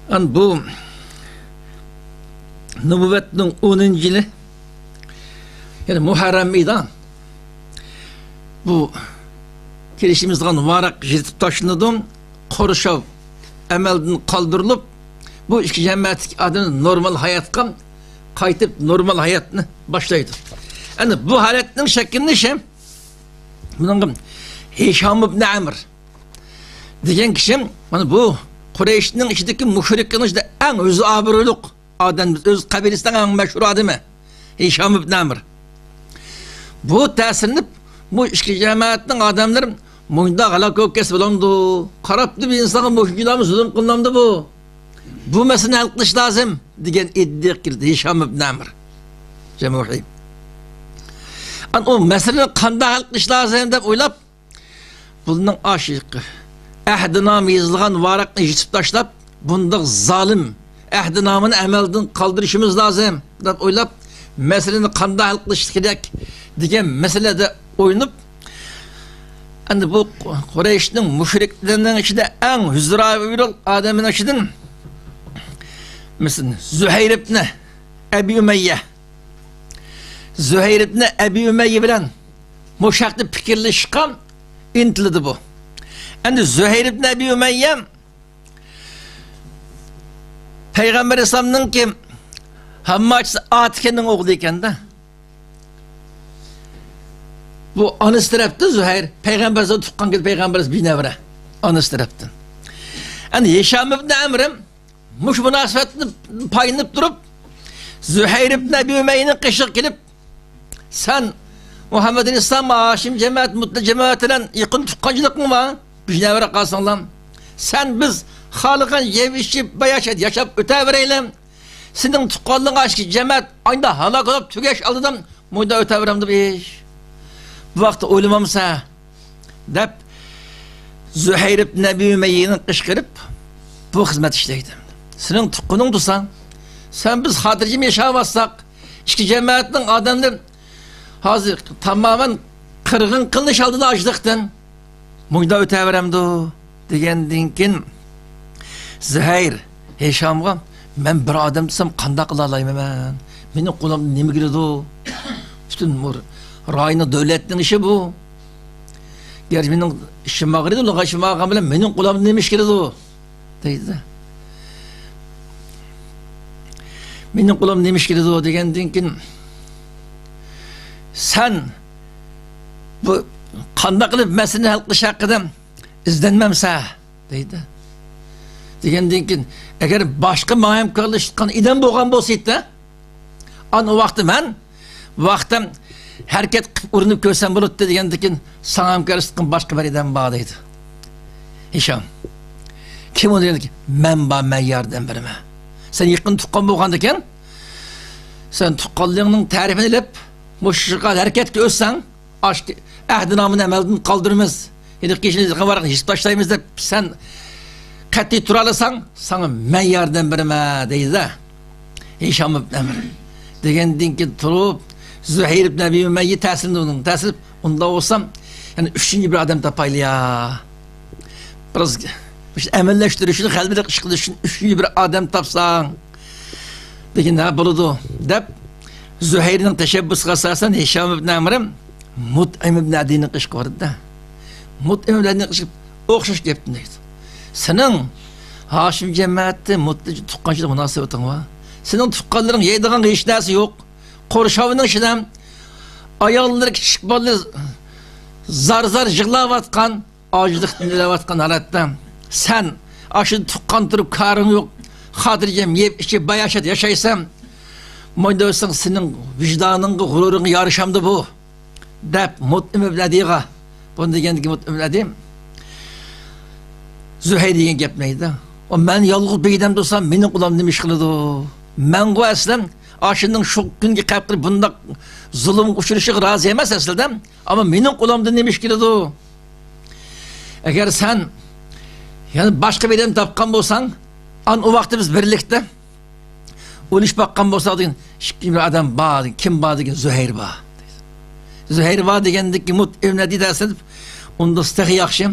ئان بۇ نۇبۇۋۋەتنىڭ ئونىنچى يىلى، يەنى مۇھەررەم ئېيىدا بۇ كېلىشىمىز قىلغان ۋاراق يىرتىپ تاشلىنىدۇ، قورشاۋ ئەمەلدىن قالدۇرۇلۇپ، بۇ ئىككى جەمەتتىكى ئادەم نورمال ھاياتقا قايتىپ، نورمال ھاياتنى باشلايدۇ. ئەنە بۇ ھالەتنىڭ شەكىللىنىشى، بۇنىڭغا ھىشام ئىبن ئەمر دېگەن كىشى، مانا بۇ قۇرەيشنىڭ ئىچىدىكى مۇشرىكنىڭ ئىچىدە ئەڭ ئۆزى ئابرۇيلۇق ئادەم، ئۆز قەبىلىسىنىڭ ئەڭ مەشھۇر ئادىمى ھىشام ئىبن ئەمر. بۇ تەسىرلىنىپ، بۇ ئىككى جەمەتنىڭ ئادەملىرى مۇنداق ھالاك بولۇپ كەتسە بولامدۇ؟ قاراپلا بىر ئىنسانغا مۇشۇنچىلارمۇ زۇلۇم قىلىنامدۇ بۇ؟ بۇ مەسىلىنى ھەل قىلىش لازىم دېگەن ئىدىيەگە كىردى ھىشام ئىبن ئەمر جەمۇھى. ئان ئۇ مەسىلىنى قانداق ھەل قىلىش لازىم دەپ ئويلاپ، بۇنىڭ ئاشۇ ئەھدىنامە يېزىلغان ۋاراقنى يىرتىپ تاشلاپ، بۇنداق زالىم ئەھدىنامىنى ئەمەلدىن قالدۇرۇشىمىز لازىم دەپ ئويلاپ، مەسىلىنى قانداق ھەل قىلىش كېرەك دېگەن مەسىلىدە ئويلىنىپ، ئەمدى بۇ قۇرەيشنىڭ مۇشرىكلىرىنىڭ ئىچىدە ئەڭ ھۆزراۋىرۇل ئادەمنىڭ ئىچىدىن، مەسىلەن، زۇھەير ئىبنى ئەبى ئۇمەييە، زۇھەير ئىبنى ئەبى ئۇمەييە بىلەن مۇشۇ ھەقتە پىكىرلىشىشقا ئىنتىلىدۇ بۇ. ئەمدى زۇھەير ئىبنى ئەبى ئۇمەييە پەيغەمبەر ئەلەيھىسسالامنىڭكى تاماچىسى ئاتىكەننىڭ ئوغلى ئىكەن-دە. بۇ ئانىسى تەرەپتىن زۇھەير، پەيغەمبەر تۇغقان كېلىپ، پەيغەمبەر بىنەۋرە. ئانىسى تەرەپتىن. ئەنە ھىشام ئىبن ئەمرىم مۇشۇ مۇناسىۋەتتىن پايدىلىنىپ تۇرۇپ، زۇھەير ئىبن ئەبى ئۇمەييەنىڭ قېشىغا كېلىپ، سەن مۇھەممەد ئەلەيھىسسالام، ھاشىم جەمەت، مۇتتەلىپ جەمەت بىلەن يېقىن تۇغقانچىلىقىڭ بار. بىز نەۋرە قالساڭلار، سەن بىز خالىغان يەم ئىچىپ، باياشات ياشاپ ئۆتەۋېرەيلى. سېنىڭ تۇغقانلىرىڭ ئاشكى جەمەت ئايدا ھالاك بولۇپ تۈگەش ئالدىدا مۇيدا ئۆتەۋېرەمدۇ بۇ ئىش؟ بۇ ۋاقىتتا ئويلىمامسەن؟ دەپ، زۇھەير ئىبن ئەبى ئۇمەييەنى قىچقىرىپ، بۇ خىزمەت ئىشلەيدۇ. سېنىڭ تۇغقىنىڭ تۇرساڭ، سەن بىز خاتىرجەم ياشاۋاتساق، ئىككى جەمەتنىڭ ئادەملىرى ھازىر تامامەن قىرغىن قىلىنىش ئالدىدا ئاچلىقتىن مۇشۇنداق ئۆتەۋېرەمدۇ؟ دېگەندىن كېيىن زۇھەير ھىشامغا، مەن بىر ئادەم تۇتسام قانداق قىلالايمەن مەن؟ مېنىڭ قولۇمدىن نېمە كېلىدۇ؟ پۈتۈن بۇ رايوننىڭ، دۆلەتنىڭ ئىشى بۇ. گەرچە مېنىڭ ئىشىم ئاغرىيدۇ، لېكىن ئىشىم ئاغرىغان بىلەن مېنىڭ قولۇمدىن نېمە ئىش كېلىدۇ؟ دەيدۇ. مېنىڭ قولۇمدىن نېمە ئىش كېلىدۇ دېگەندىن كېيىن، سەن بۇ قانداق قىلىپ مەسىلىنى ھەل قىلىش ھەققىدە ئىزدەنمەمسە؟ دەيدۇ. دېگەندىن كېيىن، ئەگەر باشقا ماڭا ھەمكارلىشىدىغان ئادەم بولغان بولسا ئىدى، ئان ئۇ ۋاقىتتا مەن، ۋاقىتتا ھەرىكەت قىلىپ ئۇرۇنۇپ كۆرسەم بولاتتى دېگەندىن كېيىن، ساڭا ھەمكارلىشىدىغان باشقا بىر ئادەم بار دەيدۇ. ھىشام، كىم ئۇ دېگەندىن كېيىن، مەن بار، مەن ياردەم بېرىمەن. سەن يېقىن تۇغقان بولغاندىكىن، سەن تۇغقانلىقىڭنىڭ تەرىپىنى ئېلىپ، مۇشۇ ھەرىكەتكە ئۆتسەڭ، ئاشكى ئەھدىنامىنى ئەمەلدىن قالدۇرىمىز. ھېلىقى كىشىنى يېقىن ۋاراقنى يېزىپ تاشلايمىز دەپ سەن قەتئىي تۇرالىساڭ، ساڭا مەن ياردەم بېرىمەن دەيدۇ-دە. ھىشام ئىبن ئەمر دېگەندىن كېيىن تۇرۇپ، زۇھەير ئىبن ئەبى ئۇمەييە تەسىرلىنىپ، تەسىرلىنىپ، ئۇنداق بولسام، يەنە ئۈچىنچى بىر ئادەم تاپايلى يا. بىراز مۇشۇ ئەمەللەشتۈرۈشنى، غەلىبىلىك ئىش قىلىشنى ئۈچىنچى بىر ئادەم تاپساڭ، دېگەن، ھە، بولىدۇ، دەپ، زۇھەيرنىڭ تەشەببۇسىغا ئاساسەن، ھىشام ئىبن ئەمرىم مۇتئىم ئىبن ئەدىينىڭ قېشىغا باردى-دە. مۇتئىم ئىبن ئەدىينىڭ قېشىغا ئوخشاش گەپنى دەيدۇ. سېنىڭ ھاشىم جەمەتى مۇتئىم تۇغقانچىلىق مۇناسىۋىتىڭ بار. سېنىڭ تۇغقانلىرىڭ يەيدىغان ھېچ نەرسە يوق. قورشاۋنىڭ ئىچىدە ئاياللىرى، كىچىك بالىلىرى زار-زار يىغلاۋاتقان، ئاجلىقتىن ئۆلۈۋاتقان ھالەتتە سەن ئاشۇ تۇغقان تۇرۇپ كارىڭ يوق، خاتىرجەم يەپ ئىچىپ باياشات ياشايسەن، مۇنداق ئۆتسەڭ سېنىڭ ۋىجدانىڭغا، غۇرۇرۇڭغا يارىشامدۇ بۇ؟ دەپ مۇتئىم ئىبن ئەدىيغا بۇنى دېگەندىكىن مۇتئىم ئىبن ئەدىي زۇھەير دېگەن گەپنى دەيدۇ. ئۇ مەن يالغۇز بىر ئادەم تۇرسام مېنىڭ قولۇمدىن نېمە ئىش قىلىدۇ؟ مەنغۇ ئەسلى ئاشۇنىڭ شۇ كۈنگە قەپ قىلىپ بۇنداق زۇلۇمغا ئۇچرىشىغا رازى ئەمەس ئەسلىدە. ئەمما مېنىڭ قولۇمدىن نېمە ئىش كېلىدۇ؟ ئەگەر سەن يەنە باشقا بىر ئادەم تاپقان بولساڭ، ئان ئۇ ۋاقىتتا بىز بىرلىكتە ئويلىشىپ باققان بولساق دېگەن، ئىككىنچى بىر ئادەم بار دېگەن، كىم بار دېگەن، زۇھەير بار. زۇھەير بار دېگەندىن كېيىن مۇتئىم ئىبن ئەدىي دەسسىلىپ، ئۇنداق تېخى ياخشى،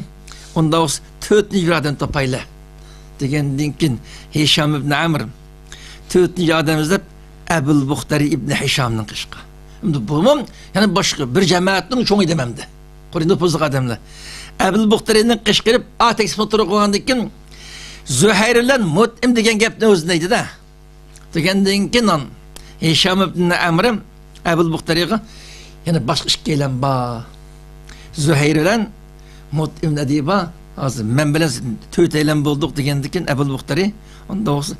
ئۇنداق بولسا تۆتىنچى بىر ئادەم تاپايلى دېگەندىن كېيىن ھىشام ئىبن ئەمر تۆتىنچى ئادەم ئىزدەپ ئەبۇل بۇختەرى ئىبن ھىشامنىڭ قېشىغا. ئەمدى بۇمۇ يەنە باشقا بىر جەمەتنىڭ چوڭى دېمەمدى. قۇرى نوپۇزلۇق ئادەملەر. ئەبۇل بۇختەرىنىڭ قېشىغا كىرىپ، ئا تەكلىپنى ئوتتۇرىغا قويغاندىن كېيىن، زۇھەير بىلەن مۇتئىم دېگەن گەپنى ئۆزىنى دەيدۇ-دە. دېگەندىن كېيىن ھىشام ئىبن ئەمرى ئەبۇل بۇختەرىگە يەنە باشقا ئىككىيلەن بار. زۇھەير بىلەن مۇتئىم ئەدىي بار. ھازىر مەن بىلەن تۆتەيلەن بولدۇق دېگەندىن كېيىن ئەبۇل بۇختەرى، ئۇنداق بولسا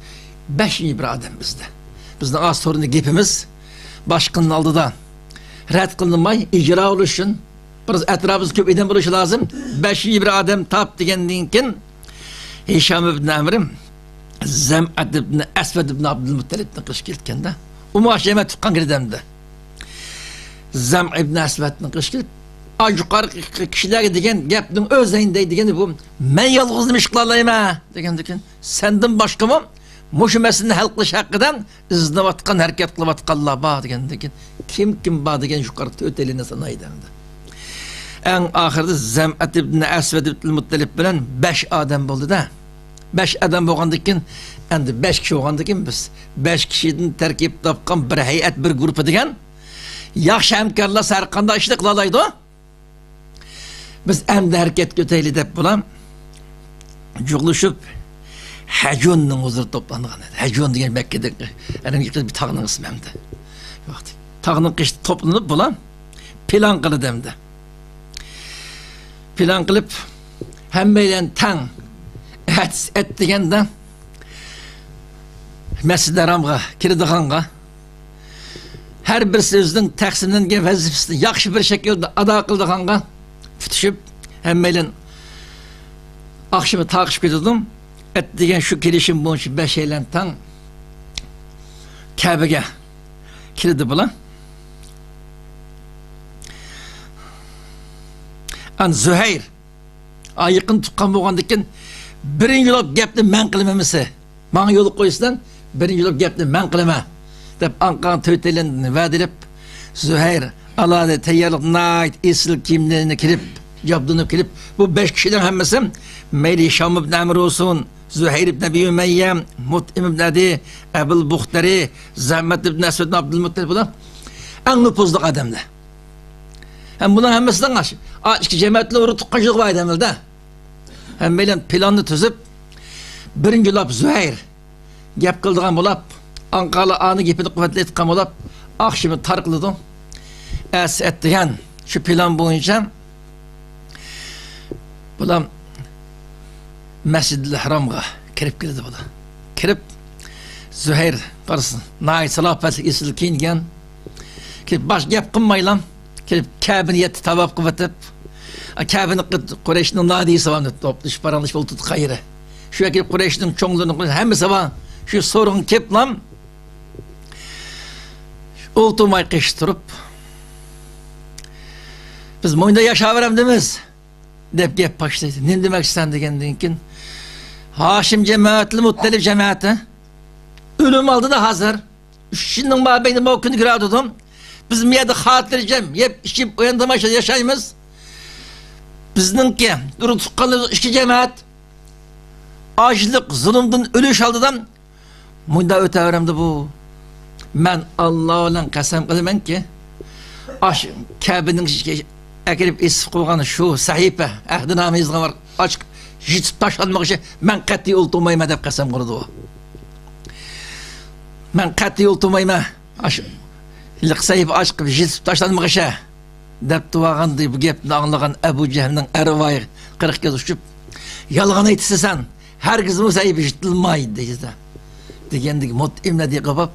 بەشىنچى بىر ئادەم بىزدە. بىزنىڭ ئاز سورۇندا گېپىمىز باشقىنىڭ ئالدىدا رەت قىلىنماي، ئىجرا بولۇشۇن، بىر ئەتراپىمىزدا كۆپ ئادەم بولۇشى لازىم. بەشىنچى بىر ئادەم تاپ دېگەندىن كېيىن، ھىشام ئىبن ئەمرى زەمئەت ئىبن ئەسۋەد ئىبن ئابدۇلمۇتتەلىبنىڭ قېشىغا كەلگەندە، ئۇمۇ ئاشۇ يەرگە تۇغقان كىردەمدى. زەمئە ئىبن ئەسۋەدنىڭ قېشىغا كېلىپ، ئا، يۇقىرىقى كىشىلەرگە دېگەن گەپنىڭ ئۆزىنى دەي دېگەندە، بۇ، مەن يالغۇزلا ئىش قىلالايمەن دېگەندىكىن، سەندىن باشقىمۇ مۇشۇ مەسىلىنى ھەل قىلىش ھەققىدە ئىزدىنىۋاتقان، ھەرىكەت قىلىۋاتقانلار بار دېگەندىن كېيىن، كىم كىم بار دېگەن يۇقىرى تۆتەيلىنى سانايدۇ ئەمدى. ئەڭ ئاخىرىدا زەمئەت ئىبن ئەسۋەد ئىبن مۇتتەلىب بىلەن بەش ئادەم بولدى-دە. بەش ئادەم بولغاندىن كېيىن، ئەمدى بەش كىشى بولغاندىن كېيىن بىز بەش كىشىدىن تەركىب تاپقان بىر ھەيئەت، بىر گۇرۇپپا دېگەن ياخشى ھەمكارلار ھەر قانداق ئىشنى قىلالايدۇ. بىز ئەمدى ھەرىكەتكە ئۆتەيلى دەپ بۇلار جۇغلىشىپ، ھەجۇننىڭ ھۇزۇرىدا توپلانغان ئىدى. ھەجۇن دېگەن مەككىدىكى، ئەرەبكە بىر تاغنىڭ ئىسمى ئەمدى. ۋاقتى. تاغنىڭ قېشىدا توپلىنىپ، بۇلار پىلان قىلدى ئەمدى. پىلان قىلىپ، ھەممەيلەن تەڭ ئەت-، ئەتىگەندە مەسجىدى ھارامغا كىرىدىغانغا، ھەر بىرسى ئۆزىنىڭ تەقسىملەنگەن ۋەزىپىسىنى ياخشى بىر شەكىلدە ئادا قىلىدىغانغا پۈتۈشۈپ، ھەممەيلەن ئاخشىمى تارقىشىپ كېتىدۇ. ئەتىگەن شۇ كېلىشىم بويىچە بەشەيلەن تەڭ كەبىگە كىرىدۇ بۇلار. ئان زۇھەير، ئا، يېقىن تۇغقان بولغاندىكىن، بىرىنچى بولۇپ گەپنى مەن قىلىمەن مىسى. ماڭا يول قويسىلەر، بىرىنچى بولۇپ گەپنى مەن قىلىمەن، دەپ ئاڭقان تۆتەيلەندىن ۋەدىلەپ، زۇھەير ئالاھىدە تەييارلىق، ناھايىتى ئېسىل كىيىملىرىنى كىيىپ، جابدۇنۇپ كىيىپ، بۇ بەش كىشىنىڭ ھەممىسى، مەيلى ھىشام ئىبن ئەمر بولسۇن، زۇھەير ئىبن ئەبى ئۇمەييە، مۇتئىم ئىبن ئەدى، ئەبۇل بۇختەرى، زەمەت ئىبن ئەسۋەد ئىبن ئابدۇلمۇتتەلىپ، بۇلار ئەڭ نوپۇزلۇق ئادەملەر. ھەم بۇنىڭ ھەممىسىنىڭ ئاش-، ئا، ئىككى جەمەتنىڭ ئۇرۇق تۇغقانچىلىقى بار ئادەملەر-دە. ھەممەيلەن پىلاننى تۈزۈپ، بىرىنچى بولاپ زۇھەير گەپ قىلىدىغان بولاپ، ئاڭقالا ئانى گېپىنى قۇۋۋەتلەيدىغان بولاپ، ئاخشىمى تارقىلىدۇ. ئەتىسى ئەتىگەن شۇ پىلان بويىچە بۇلار مەسجىدىل ھارامغا كىرىپ كېلىدۇ بۇلار. كىرىپ، زۇھەير قارىسا، ناھايىتى سالاپەتلىك، ئېسىل كىيىنگەن. كىرىپ، باش گەپ قىلمايلا، كىرىپ، كەبىنى يەتتە تاۋاپ قىلىۋېتىپ، كەبىنى قۇرەيشنىڭ نادىيىسى بار، توپلىشىپ، پاراڭلىشىپ ئولتۇردى قايرى. شۇ يەرگە كىرىپ، قۇرەيشنىڭ چوڭلىرىنىڭ ھەممىسى بار. شۇ سورۇنغا كېلىپلا، ئولتۇرماي قېشى تۇرۇپ، بىز مۇندا ياشاۋېرەمدىمىز، دەپ گەپ باشلايدۇ. نېمە دېمەكچىسەن دېگەندىن كېيىن، ھاشىم جەمەتىل مۇتتەلىپ جەمەتى ئۆلۈم ئالدىدا ھازىر. ئۈچ يىلنىڭ مابەينىدە ماۋۇ كۈننى كۆرۈۋاتىدۇ. بىز مۇ يەردە خاتىرجەم يەپ ئىچىپ ئويۇندىرماي ياشايمىز. بىزنىڭكى ئۇرۇق تۇغقانلىرىمىز ئىككى جەمەت ئاچلىق، زۇلۇمدىن ئۆلۈش ئالدىدا مۇنداق ئۆتەۋېرەمدۇ بۇ؟ مەن ئاللا بىلەن قەسەم قىلىمەنكى، ئاشۇ كەبىنىڭ ئىچىگە ئەكىرىپ ئېسىپ قويغان شۇ سەھىپە، ئەھدىنامە يېزىلغان ۋاراق ئاچىقىپ يىتىپ تاشلانمىغۇچە مەن قەتئىي ئولتۇرمايمەن دەپ قەسەم قىلىدۇ. مەن قەتئىي ئولتۇرمايمەن. ئاشۇ ھېلىقى سەھىپە ئاچىقىپ يىتىپ تاشلانمىغۇچە. دەپ تۇرغاندا بۇ گەپنى ئاڭلىغان ئەبۇ جەھىلنىڭ ئەرۋاھى قىرىق كۆز ئۇچۇپ، يالغان ئېيتىسەن سەن، ھەرگىزمۇ سەھىپە يىتىلمايدۇ دېدى. دېگەندىكى مۇتئىم نەدى قىلىپ،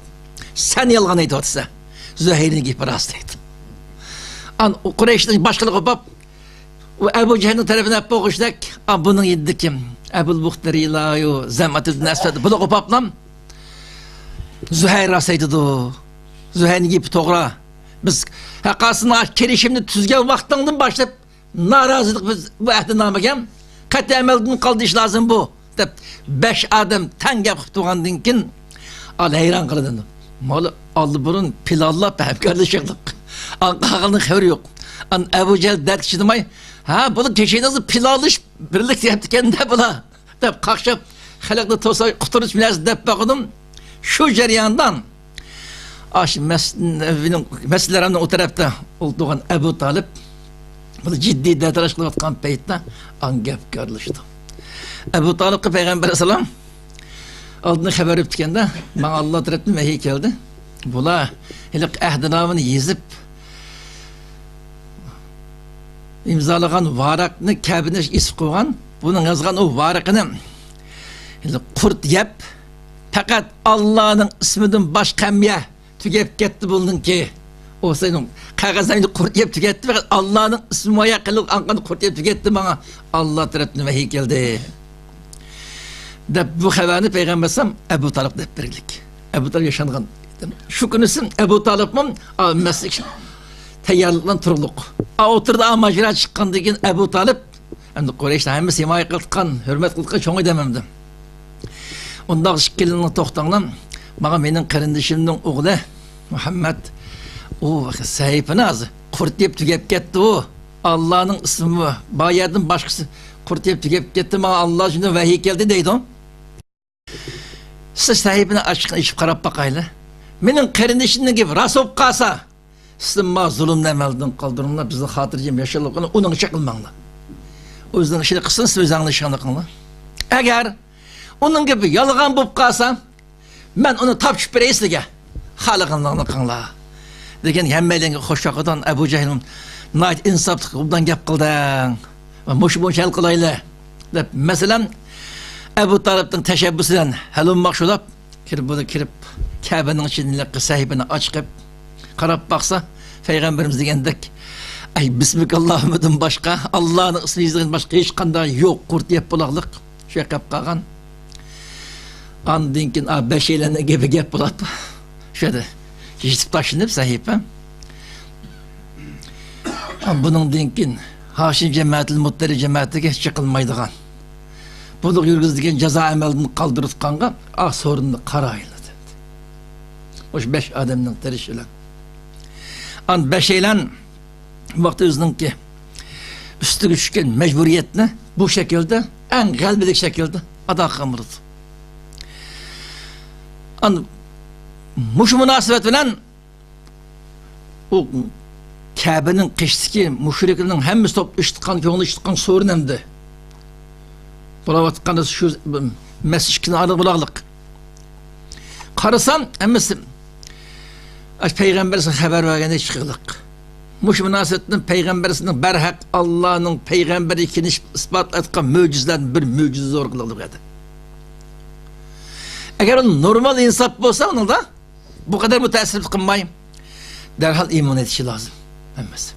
سەن يالغان ئېيتىۋاتىسەن. زۇھەيرنىڭ گېپى راست دەيدۇ. ئان قۇرەيشنىڭ باشقىلىقى بولۇپ، ئۇ ئەبۇ جەھىلنىڭ تەرىپىنى ئەپ بولغۇچىدەك، ئا، بۇنىڭ يېنىدىكى ئەبۇل بۇختەرىلايۇ، زەمئەت ئىبن ئەسۋەد، بۇلارغا بولۇپلا، زۇھەير راست ئېيتىدۇ. زۇھەيرنىڭ گېپى توغرا. بىز ھەققاسىنىڭ كېلىشىمنى تۈزگەن ۋاقتىڭدىن باشلاپ نارازىلىق بىز بۇ ئەھدىنامىگە قەتئىي ئەمەلدىن قالدۇرۇش لازىم بۇ، دەپ بەش ئادەم تەڭ گەپ قىلىپ تۇرغاندىن كېيىن، ئال ھەيران قالىدۇ. مانا ئاللىبۇرۇن پىلانلاپ ھەمكارلىشىدۇق. ئان قالغاننىڭ خەۋىرى يوق. ئان ئەبۇ جەھىل دەردكە چىدىماي، ھە، بۇلار كېچىنىڭىزدا پىلانلىشىپ بىرلىكتە يەپتىكەن-دە بۇلار. دەپ قاقشاپ، خەلقنى توسا قۇتۇرۇش بىلەن دەپ باقىدۇ. شۇ جەرياندا ئاشۇ مەس-، نەۋىنىڭ، مەسجىدىل ھارامنىڭ ئۇ تەرەپتە ئولتۇرغان ئەبۇ تالىپ، بۇ جىددىي دەتالاش قىلىۋاتقان پەيتتە ئان گەپكە ئارىلىشىدۇ. ئەبۇ تالىپقا پەيغەمبەر ئەلەيھىسسالام ئالدىن خەۋەر بېرىپتىكەن-دە، ماڭا ئاللا تەرەپتىن ۋەھىي كەلدى. بۇلار ھېلىقى ئەھدىنامىنى يېزىپ، ئىمزالىغان ۋاراقنى كەبىنى ئېسىپ قويغان. بۇنىڭ يازغان ئۇ ۋارىقىنى قۇرت يەپ، پەقەت ئاللانىڭ ئىسمىدىن باشقا ھەممە يەر تۈگەپ كەتتى بۇنىڭكى. ئۇ سېنىڭ قەغەزلەرنى قۇرت يەپ تۈگەتتى، پەقەت ئاللانىڭ ئىسمى مايا قىلىپ ئاڭقاندا قۇرت يەپ تۈگەتتى، ماڭا ئاللا تەرەپتىن ۋەھىي كەلدى. دەپ بۇ خەۋەرنى پەيغەمبەر ئەلەيھىسسالام ئەبۇ تالىپ دەپ بەرگىلىك. ئەبۇ تالىپ ياشانغان. شۇ كۈنىسى ئەبۇ تالىپمۇ، ئا، مەسچىت تەييارلىق بىلەن تۇرۇقلۇق. ئا، ئوتتۇرىدا، ئا، ماجىرا چىققاندىن كېيىن ئەبۇ تالىپ، ئەمدى قۇرەيشلەر ھەممىسى ھىمايە قىلىدىغان، ھۆرمەت قىلىدىغان چوڭ ئادەم ئەمدى. ئۇنداق ئىككىلىنىڭ توختاڭلار، ماڭا مېنىڭ قېرىندىشىمنىڭ ئوغلى مۇھەممەد، ئۇ سەھىپىنى ھازىر قۇرت يەپ تۈگەپ كەتتى ئۇ. ئاللانىڭ ئىسمى بار يەردىن باشقىسى قۇرت يەپ تۈگەپ كەتتى، ماڭا ئاللا ئۈچۈن ۋەھىي كەلدى دەيدۇ. سىز سەھىپىنى ئاچچىقىنى ئېچىپ قاراپ باقايلى. مېنىڭ قېرىندىشىمنىڭ گېپى راست بولۇپ قالسا، سىز ماڭا زۇلۇمنى ئەمەلدىن قالدۇرۇڭلار، بىزنى خاتىرجەم ياشاۋالغىلى، ئۇنىڭغىچە قىلماڭلار. ئۆزىنىڭ ئىشىنى قىلسۇن، سىز ئۆزۈڭلار ئىشىڭلارنى قىلىڭلار. ئەگەر ئۇنىڭ گېپى يالغان بولۇپ قالسا، مەن ئۇنى تاپشۇرۇپ بېرەي سىلىگە. خالىغانلىقىڭلار قىلىڭلار. لېكىن ھەممەيلەنگە خوش ۋاقىتتىن ئەبۇ جەھىل ناھايىتى ئىنساپلىق، ئوبدان گەپ قىلدىڭ. مۇشۇ بويىچە ھەل قىلايلى، دەپ، مەسىلەن، ئەبۇ تالىپنىڭ تەشەببۇسى بىلەن ھەل بولماقچى بولۇپ، كىرىپ، بۇ كىرىپ، كەبىنىڭ ئىچىدىن ھېلىقى سەھىپىنى ئاچىقىپ، قاراپ باقسا، پەيغەمبىرىمىز دېگەندەك، ئەي، بىسمىكاللاھۇممىدىن باشقا، ئاللانىڭ ئىسمى يېزىلغان باشقا ھېچقانداق يوق، قۇرت يەپ بولاقلىق. شۇ يەرگە كەپ قالغان. ئاندىن كېيىن، ئا، بەشەيلەننىڭ گېپى گەپ بولۇپ، شۇ يەردە يېتىپ تاشلىنىپ سەھىپە. ئا، بۇنىڭدىن كېيىن ھاشىم جەمەتى، مۇتتەلىپ جەمەتىگە چېقىلمايدىغان، بۇلۇق يۈرگۈزىدىغان جازا ئەمەلدىن قالدۇرۇۋاتقانغا، ئا، سورۇننى قارايلى دېدى. مۇشۇ بەش ئادەمنىڭ تىرىشىشى بىلەن. ئان بەشەيلەن ۋاقتى ئۆزىنىڭكى ئۈستىگە چۈشكەن مەجبۇرىيەتنى بۇ شەكىلدە، ئەڭ غەلىبىلىك شەكىلدە ئادا قىلغان بولىدۇ. ئان مۇشۇ مۇناسىۋەت بىلەن ئۇ كەبىنىڭ قېشىدىكى مۇشرىكلارنىڭ ھەممىسى توپ ئىشتىقان، كۆڭلى ئىشتىقان سورۇن ئەمدى. بولاۋاتقان شۇ مەسىلە ئىككىنى ئارىغا بولاغلىق. قارىسام، ھەممىسى ئاشۇ پەيغەمبەرسىگە خەۋەر بەرگەندەك چىقىغلىق. مۇشۇ مۇناسىۋەتتىن پەيغەمبەرسىنىڭ بەرھەق ئاللانىڭ پەيغەمبىرى ئىكەنلىكىنى ئىسپاتلايدىغان مۆجىزىلەردىن بىر مۆجىزە زور قىلىغلىق ئىدى. ئەگەر ئۇ نورمال ئىنساپ بولسا ئۇنىڭدا، بۇ قەدەر مۇتەئەسسىپلىك قىلماي، دەرھال ئىمان ئېيتىشى لازىم ھەممىسى.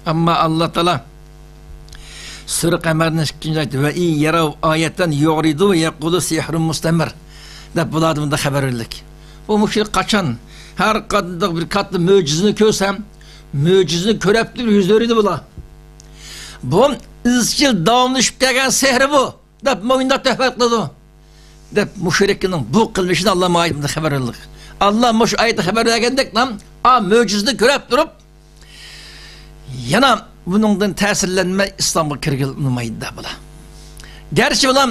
ئەمما ئاللا تائالا سۈرە قەمەرنىڭ ئىككىنچى ئايىتى، «ۋە ئىن يەرەۋ ئايەتەن يۇئرىدۇ ۋە يەقۇلۇ سىھرۇن مۇستەمىر» دەپ، بۇلاردا بۇنداق خەۋەر بېرىلدى. بۇ مۇشرىك قاچان ھەر قانداق بىر كاتتا مۆجىزىنى كۆرسە، مۆجىزىنى كۆرۈپ تۇرۇپ يۈز ئۆرۈيدۇ بۇلار. بۇ ئىزچىل داۋاملىشىپ كەلگەن سېھرى بۇ. دەپ مۇشۇنداق تۆھمەت قىلىدۇ، دەپ مۇشرىكنىڭ بۇ قىلمىشىنى ئاللا مۇ ئايەتتە خەۋەر بېرىدۇ. ئاللا مۇشۇ ئايەتتە خەۋەر بەرگەندەك، ئا مۆجىزىنى كۆرۈپ تۇرۇپ، يەنە بۇنىڭدىن تەسىرلەنمەي ئىسلامغا كىرگىلى ئۇنىمايدۇ دەپ بۇلار. گەرچە بۇلار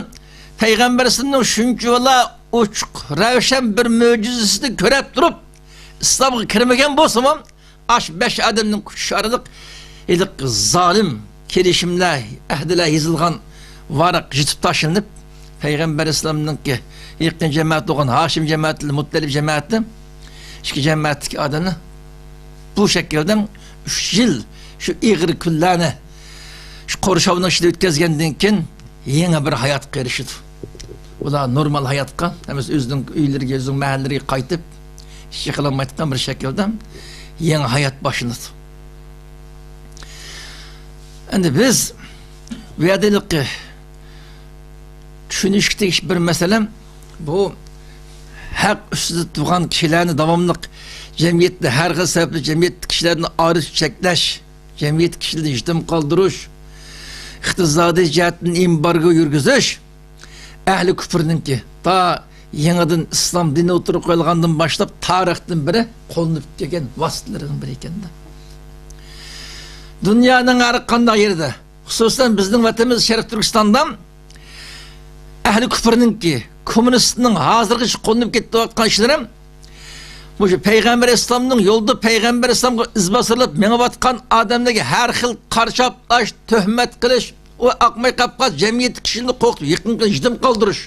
پەيغەمبەر ئەلەيھىسسالامنىڭ شۇنچە بۇلار ئوچۇق، رەۋشەن بىر مۆجىزىسىنى كۆرۈپ تۇرۇپ، ئىسلامغا كىرمىگەن بولسىمۇ، ئاشۇ بەش ئادەمنىڭ كۈچى ئارقىلىق ھېلىقى زالىم كېلىشىملەر، ئەھدىلەر يېزىلغان ۋاراق يېتىپ تاشلىنىپ، پەيغەمبەر ئەلەيھىسسالامنىڭكى يېقىن جەمەتى بولغان ھاشىم جەمەتى، مۇتتەلىپ جەمەتى، ئىككى جەمەتتىكى ئادەملەر بۇ شەكىلدە ئۈچ يىل شۇ ئېغىر كۈنلەرنى شۇ قورشاۋنىڭ ئىچىدە ئۆتكۈزگەندىن كېيىن، يېڭى بىر ھاياتقا ئېرىشىدۇ. ئۇلار نورمال ھاياتقا، ھەممىسى ئۆزىنىڭ ئۆيلىرىگە، ئۆزىنىڭ مەھەللىلىرىگە قايتىپ، ئىش قىلالمايدىغان بىر شەكىلدە يېڭى ھايات باشلىنىدۇ. ئەمدى بىز بۇ يەردە ھېلىقى چۈشىنىشكە تېگىشلىك بىر مەسىلە، بۇ ھەق ئۈستىدە تۇرغان كىشىلەرنى داۋاملىق جەمئىيەتتە ھەر خىل سەۋەبلەر جەمئىيەتتە كىشىلەرنى ئايرىپ چەكلەش، جەمئىيەت كىشىلىرىنى يېتىم قالدۇرۇش، ئىقتىسادىي جەھەتتىن ئېمبارگو يۈرگۈزۈش ئەھلى كۇپرنىڭكى، تا يېڭىدىن ئىسلام دىنى ئوتتۇرىغا قويۇلغاندىن باشلاپ تارىختىن بېرى قوللىنىپ كەلگەن ۋاسىتىلىرىنىڭ بىرى ئىكەن-دە. دۇنيانىڭ ھەر قانداق يېرىدە، خۇسۇسەن بىزنىڭ ۋەتىنىمىز شەرقىي تۈركىستاندا ئەھلى كۇپرنىڭكى، كوممۇنىستنىڭ ھازىرغىچە قوللىنىپ كېتىۋاتقان ئىشلىرى، مۇشۇ پەيغەمبەر ئەلەيھىسسالامنىڭ يولىدا پەيغەمبەر ئەلەيھىسسالامغا ئىز باسىرىلىپ مېڭىۋاتقان ئادەملەرگە ھەر خىل قارشى ئاپلاش، تۆھمەت قىلىش، ئۇ ئاقماي قاپقان جەمئىيەتتىكى كىشىلەرنى قورقۇتۇپ يېقىن قىلىش، يېتىم قالدۇرۇش.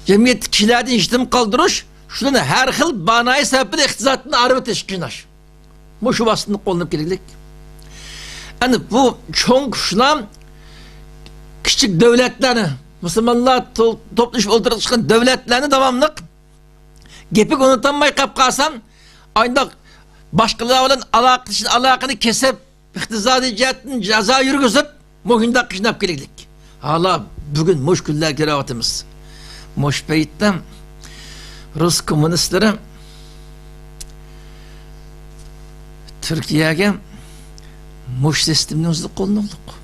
جەمئىيەتتىكى كىشىلەردىن يېتىم قالدۇرۇش، شۇلارنى ھەر خىل بانايى سەۋەب بىلەن ئىقتىسادتىن ئايرىۋېتىش، قىيناش. مۇشۇ ۋاسىتىنى قوللىنىپ كېلىگلىك. ئەنە بۇ چوڭ كۈچلەر كىچىك دۆلەتلەرنى، مۇسۇلمانلار تو-، توپلىشىپ ئولتۇرۇپ چىققان دۆلەتلەرنى داۋاملىق گېپىگە ئۇنىتالماي قاپ قالسام، ئاينداق باشقىلار بىلەن ئالاقىدىشىش، ئالاقىنى كېسىپ، ئىقتىسادىي جەھەتتىن جازا يۈرگۈزۈپ، مۇشۇنداق قىيناپ كېلىگلىك. ھالا بۈگۈن مۇشۇ كۈنلەرگە كىرىۋاتىمىز. مۇشۇ پەيتتە رۇس كوممۇنىستلىرى تۈركىيەگە مۇشۇ سىستېمىنى ئۆزى قوللىنىۋاتىدۇ.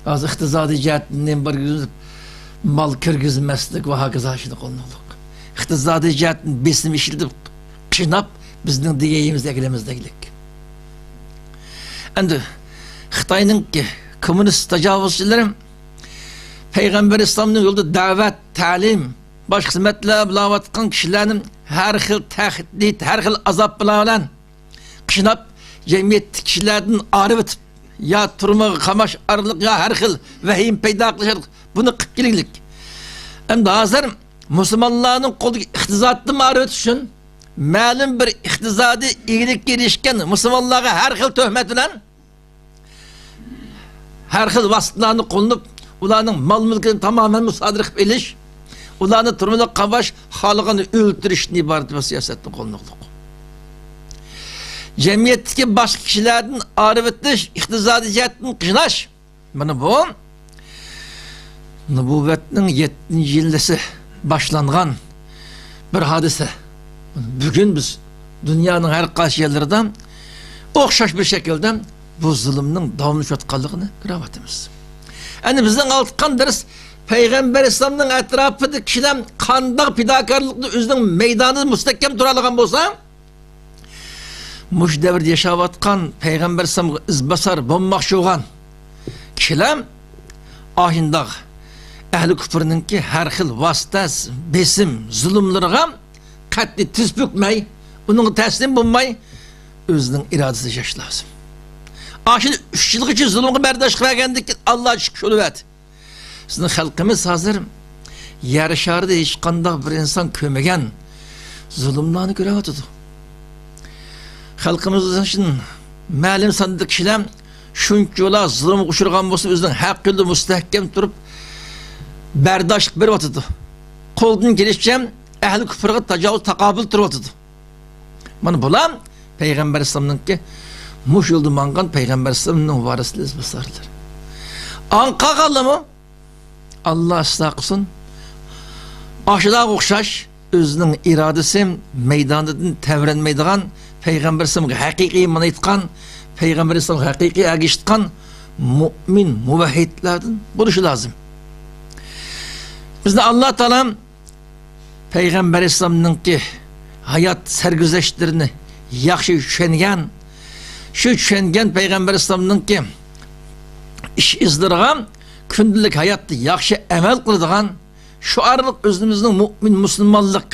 ھازىر ئىقتىسادىي جەھەتتىن نېمە بار، مال كىرگۈزمەسلىك ۋە ھاكازا ئىشىنى قوللىنىۋاتىدۇ. ئىقتىسادىي جەھەتتىن بېسىم ئىشلىتىپ، قىيناپ، بىزنىڭ دېگىنىمىزنى ئەكىلىمىز دەگلىك. ئەمدى خىتاينىڭكى كوممۇنىست تاجاۋۇزچىلىرى پەيغەمبەر ئەلەيھىسسالامنىڭ يولىدا دەۋەت، تەلىم، باشقا خىزمەتلەر بىلەۋاتقان كىشىلەرنى ھەر خىل تەھدىت، ھەر خىل ئازابلار بىلەن قىيناپ، جەمئىيەتتىكى كىشىلەردىن ئايرىۋېتىپ، يا تۈرمىگە قاماش ئارقىلىق، يا ھەر خىل ۋەھىمە پەيدا قىلىش ئارقىلىق بۇنى قىلىپ كېلىگلىك. ئەمدى ھازىر مۇسۇلمانلارنىڭ قولىدىكى ئىقتىسادتىن ئارىۋېتىش ئۈچۈن مەلۇم بىر ئىقتىسادىي ئىگىلىككە ئېرىشكەن مۇسۇلمانلارغا ھەر خىل تۆھمەت بىلەن، ھەر خىل ۋاسىتىلەرنى قوللىنىپ، ئۇلارنىڭ مال-مۈلكىنى تامامەن مۇسادىرە قىلىپ ئېلىش، ئۇلارنى تۈرمىدە قاماش، خالىغاننى ئۆلتۈرۈشتىن ئىبارەت بىر سىياسەتنى قوللىنىۋاتىدۇ. جەمئىيەتتىكى باشقا كىشىلەردىن ئارىۋېتىش، ئىقتىسادىي جەھەتتىن قىيناش. مانا بۇ نۇبۇۋۋەتنىڭ يەتتىنچى يىللىسى باشلانغان بىر ھادىسە. بۈگۈن بىز دۇنيانىڭ ھەر قايسى يەرلىرىدە ئوخشاش بىر شەكىلدە بۇ زۇلۇمنىڭ داۋاملىشىۋاتقانلىقىنى كۆرۈۋاتىمىز. ئەنە بىزنىڭ ئالدىغا دەرس پەيغەمبەر ئەلەيھىسسالامنىڭ ئەتراپىدىكى كىشىلەر قانداق پىداكارلىقتا ئۆزىنىڭ مەيدانىدا مۇستەھكەم تۇرالىغان بولسا، مۇشۇ دەۋردە ياشاۋاتقان پەيغەمبەر ئەلەيھىسسالامغا ئىزباسار بولماقچى بولغان كىشىلەر ئاشۇنداق ئەھلى كۇپرنىڭكى ھەر خىل ۋاسىتە، بېسىم، زۇلۇملىرىغا قەتئىي تىز پۈكمەي، ئۇنىڭغا تەسلىم بولماي، ئۆزىنىڭ ئىرادىسىنى ياشاش لازىم. ئاشۇ ئۈچ يىلغىچە زۇلۇمغا بەرداشلىق بەرگەندىن كېيىن، ئاللا شۈكۈر شۇنى بەردى. بىزنىڭ خەلقىمىز ھازىر يەر شارىدا ھېچقانداق بىر ئىنسان كۆرمىگەن زۇلۇملارنى كۆرۈۋاتىدۇ. خەلقىمىزدىن مەلۇم ساندا كىشىلەر شۇنچىۋالا زۇلۇمغا ئۇچرىغان بولسا، ئۆزىنىڭ ھەق يولىدا مۇستەھكەم تۇرۇپ، بەرداشلىق بېرىۋاتىدۇ. قولىدىن كېلىشىچە ئەھلى كۇپرغا تاجاۋۇز، تاقابىل تۇرۇۋاتىدۇ. مانا بۇلار پەيغەمبەر ئەلەيھىسسالامنىڭكى مۇشۇ يولدا ماڭغان پەيغەمبەر ئەلەيھىسسالامنىڭ ۋارىسلىرى، ئىزباسارلىرى. ئاڭ قالغانلارمۇ؟ ئاللا ئىسلاھ قىلسۇن. ئاشۇلارغا ئوخشاش ئۆزىنىڭ ئىرادىسى مەيدانىدىن تەۋرەنمەيدىغان، پەيغەمبەر ئەلەيھىسسالامغا ھەقىقىي ئىمان ئېيتقان، پەيغەمبەر ئەلەيھىسسالامغا ھەقىقىي ئەگىشىدىغان مۇئمىن، مۇۋەھھىدلاردىن بولۇشى لازىم. بىزنى ئاللا تائالا پەيغەمبەر ئەلەيھىسسالامنىڭكى ھايات سەرگۈزەشتلىرىنى ياخشى چۈشەنگەن، شۇ چۈشەنگەن پەيغەمبەر ئەلەيھىسسالامنىڭكى ئىش ئىزلىرىغا كۈندىلىك ھاياتتا ياخشى ئەمەل قىلىدىغان، شۇ ئارقىلىق ئۆزىمىزنىڭ مۇئمىن مۇسۇلمانلىق،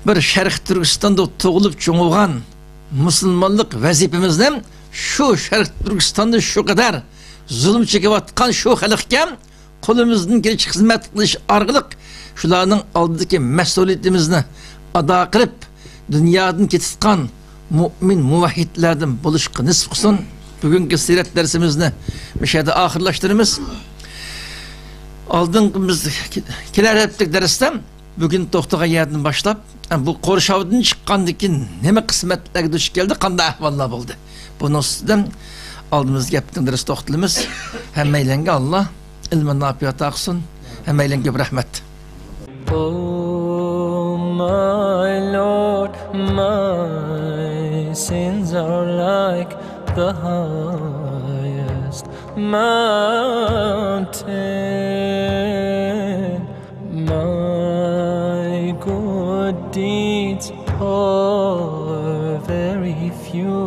بىر شەرقىي تۈركىستاندا تۇغۇلۇپ چوڭ بولغان مۇسۇلمانلىق ۋەزىپىمىزنى شۇ شەرقىي تۈركىستاندا شۇ قەدەر زۇلۇم چېكىۋاتقان شۇ خەلققە قولىمىزدىن كېلىشىچە خىزمەت قىلىش ئارقىلىق شۇلارنىڭ ئالدىدىكى مەسئۇلىيىتىمىزنى ئادا قىلىپ، دۇنيادىن كېتىۋاتقان مۇئمىن مۇۋەھھىدلەردىن بولۇشقا نېسىپ قىلسۇن. بۈگۈنكى سىرەت دەرسىمىزنى مۇشۇ يەردە ئاخىرلاشتۇرىمىز. ئالدىنقى بىز كېلەر ھەپتىلىك دەرستە بۈگۈن توختىغان يەردىن باشلاپ، بۇ قورشاۋدىن چىققاندىن كېيىن نېمە قىسمەتلەرگە دۇچ كەلدى، قانداق ئەھۋاللار بولدى؟ بۇنىڭ ئۈستىدە ئالدىمىزدىكى ھەپتىنىڭ دەرسىدە توختىلىمىز. ھەممەيلەنگە ئاللا ئىلمى ناپىيە ئاتا قىلسۇن. ھەممەيلەنگە كۆپ رەھمەت. Oh, my Lord, my sins are like the highest mountain. My good deeds are very few,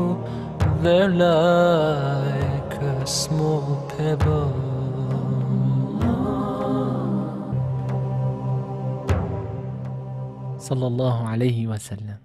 they're like a small pebble. صلى الله عليه وسلم.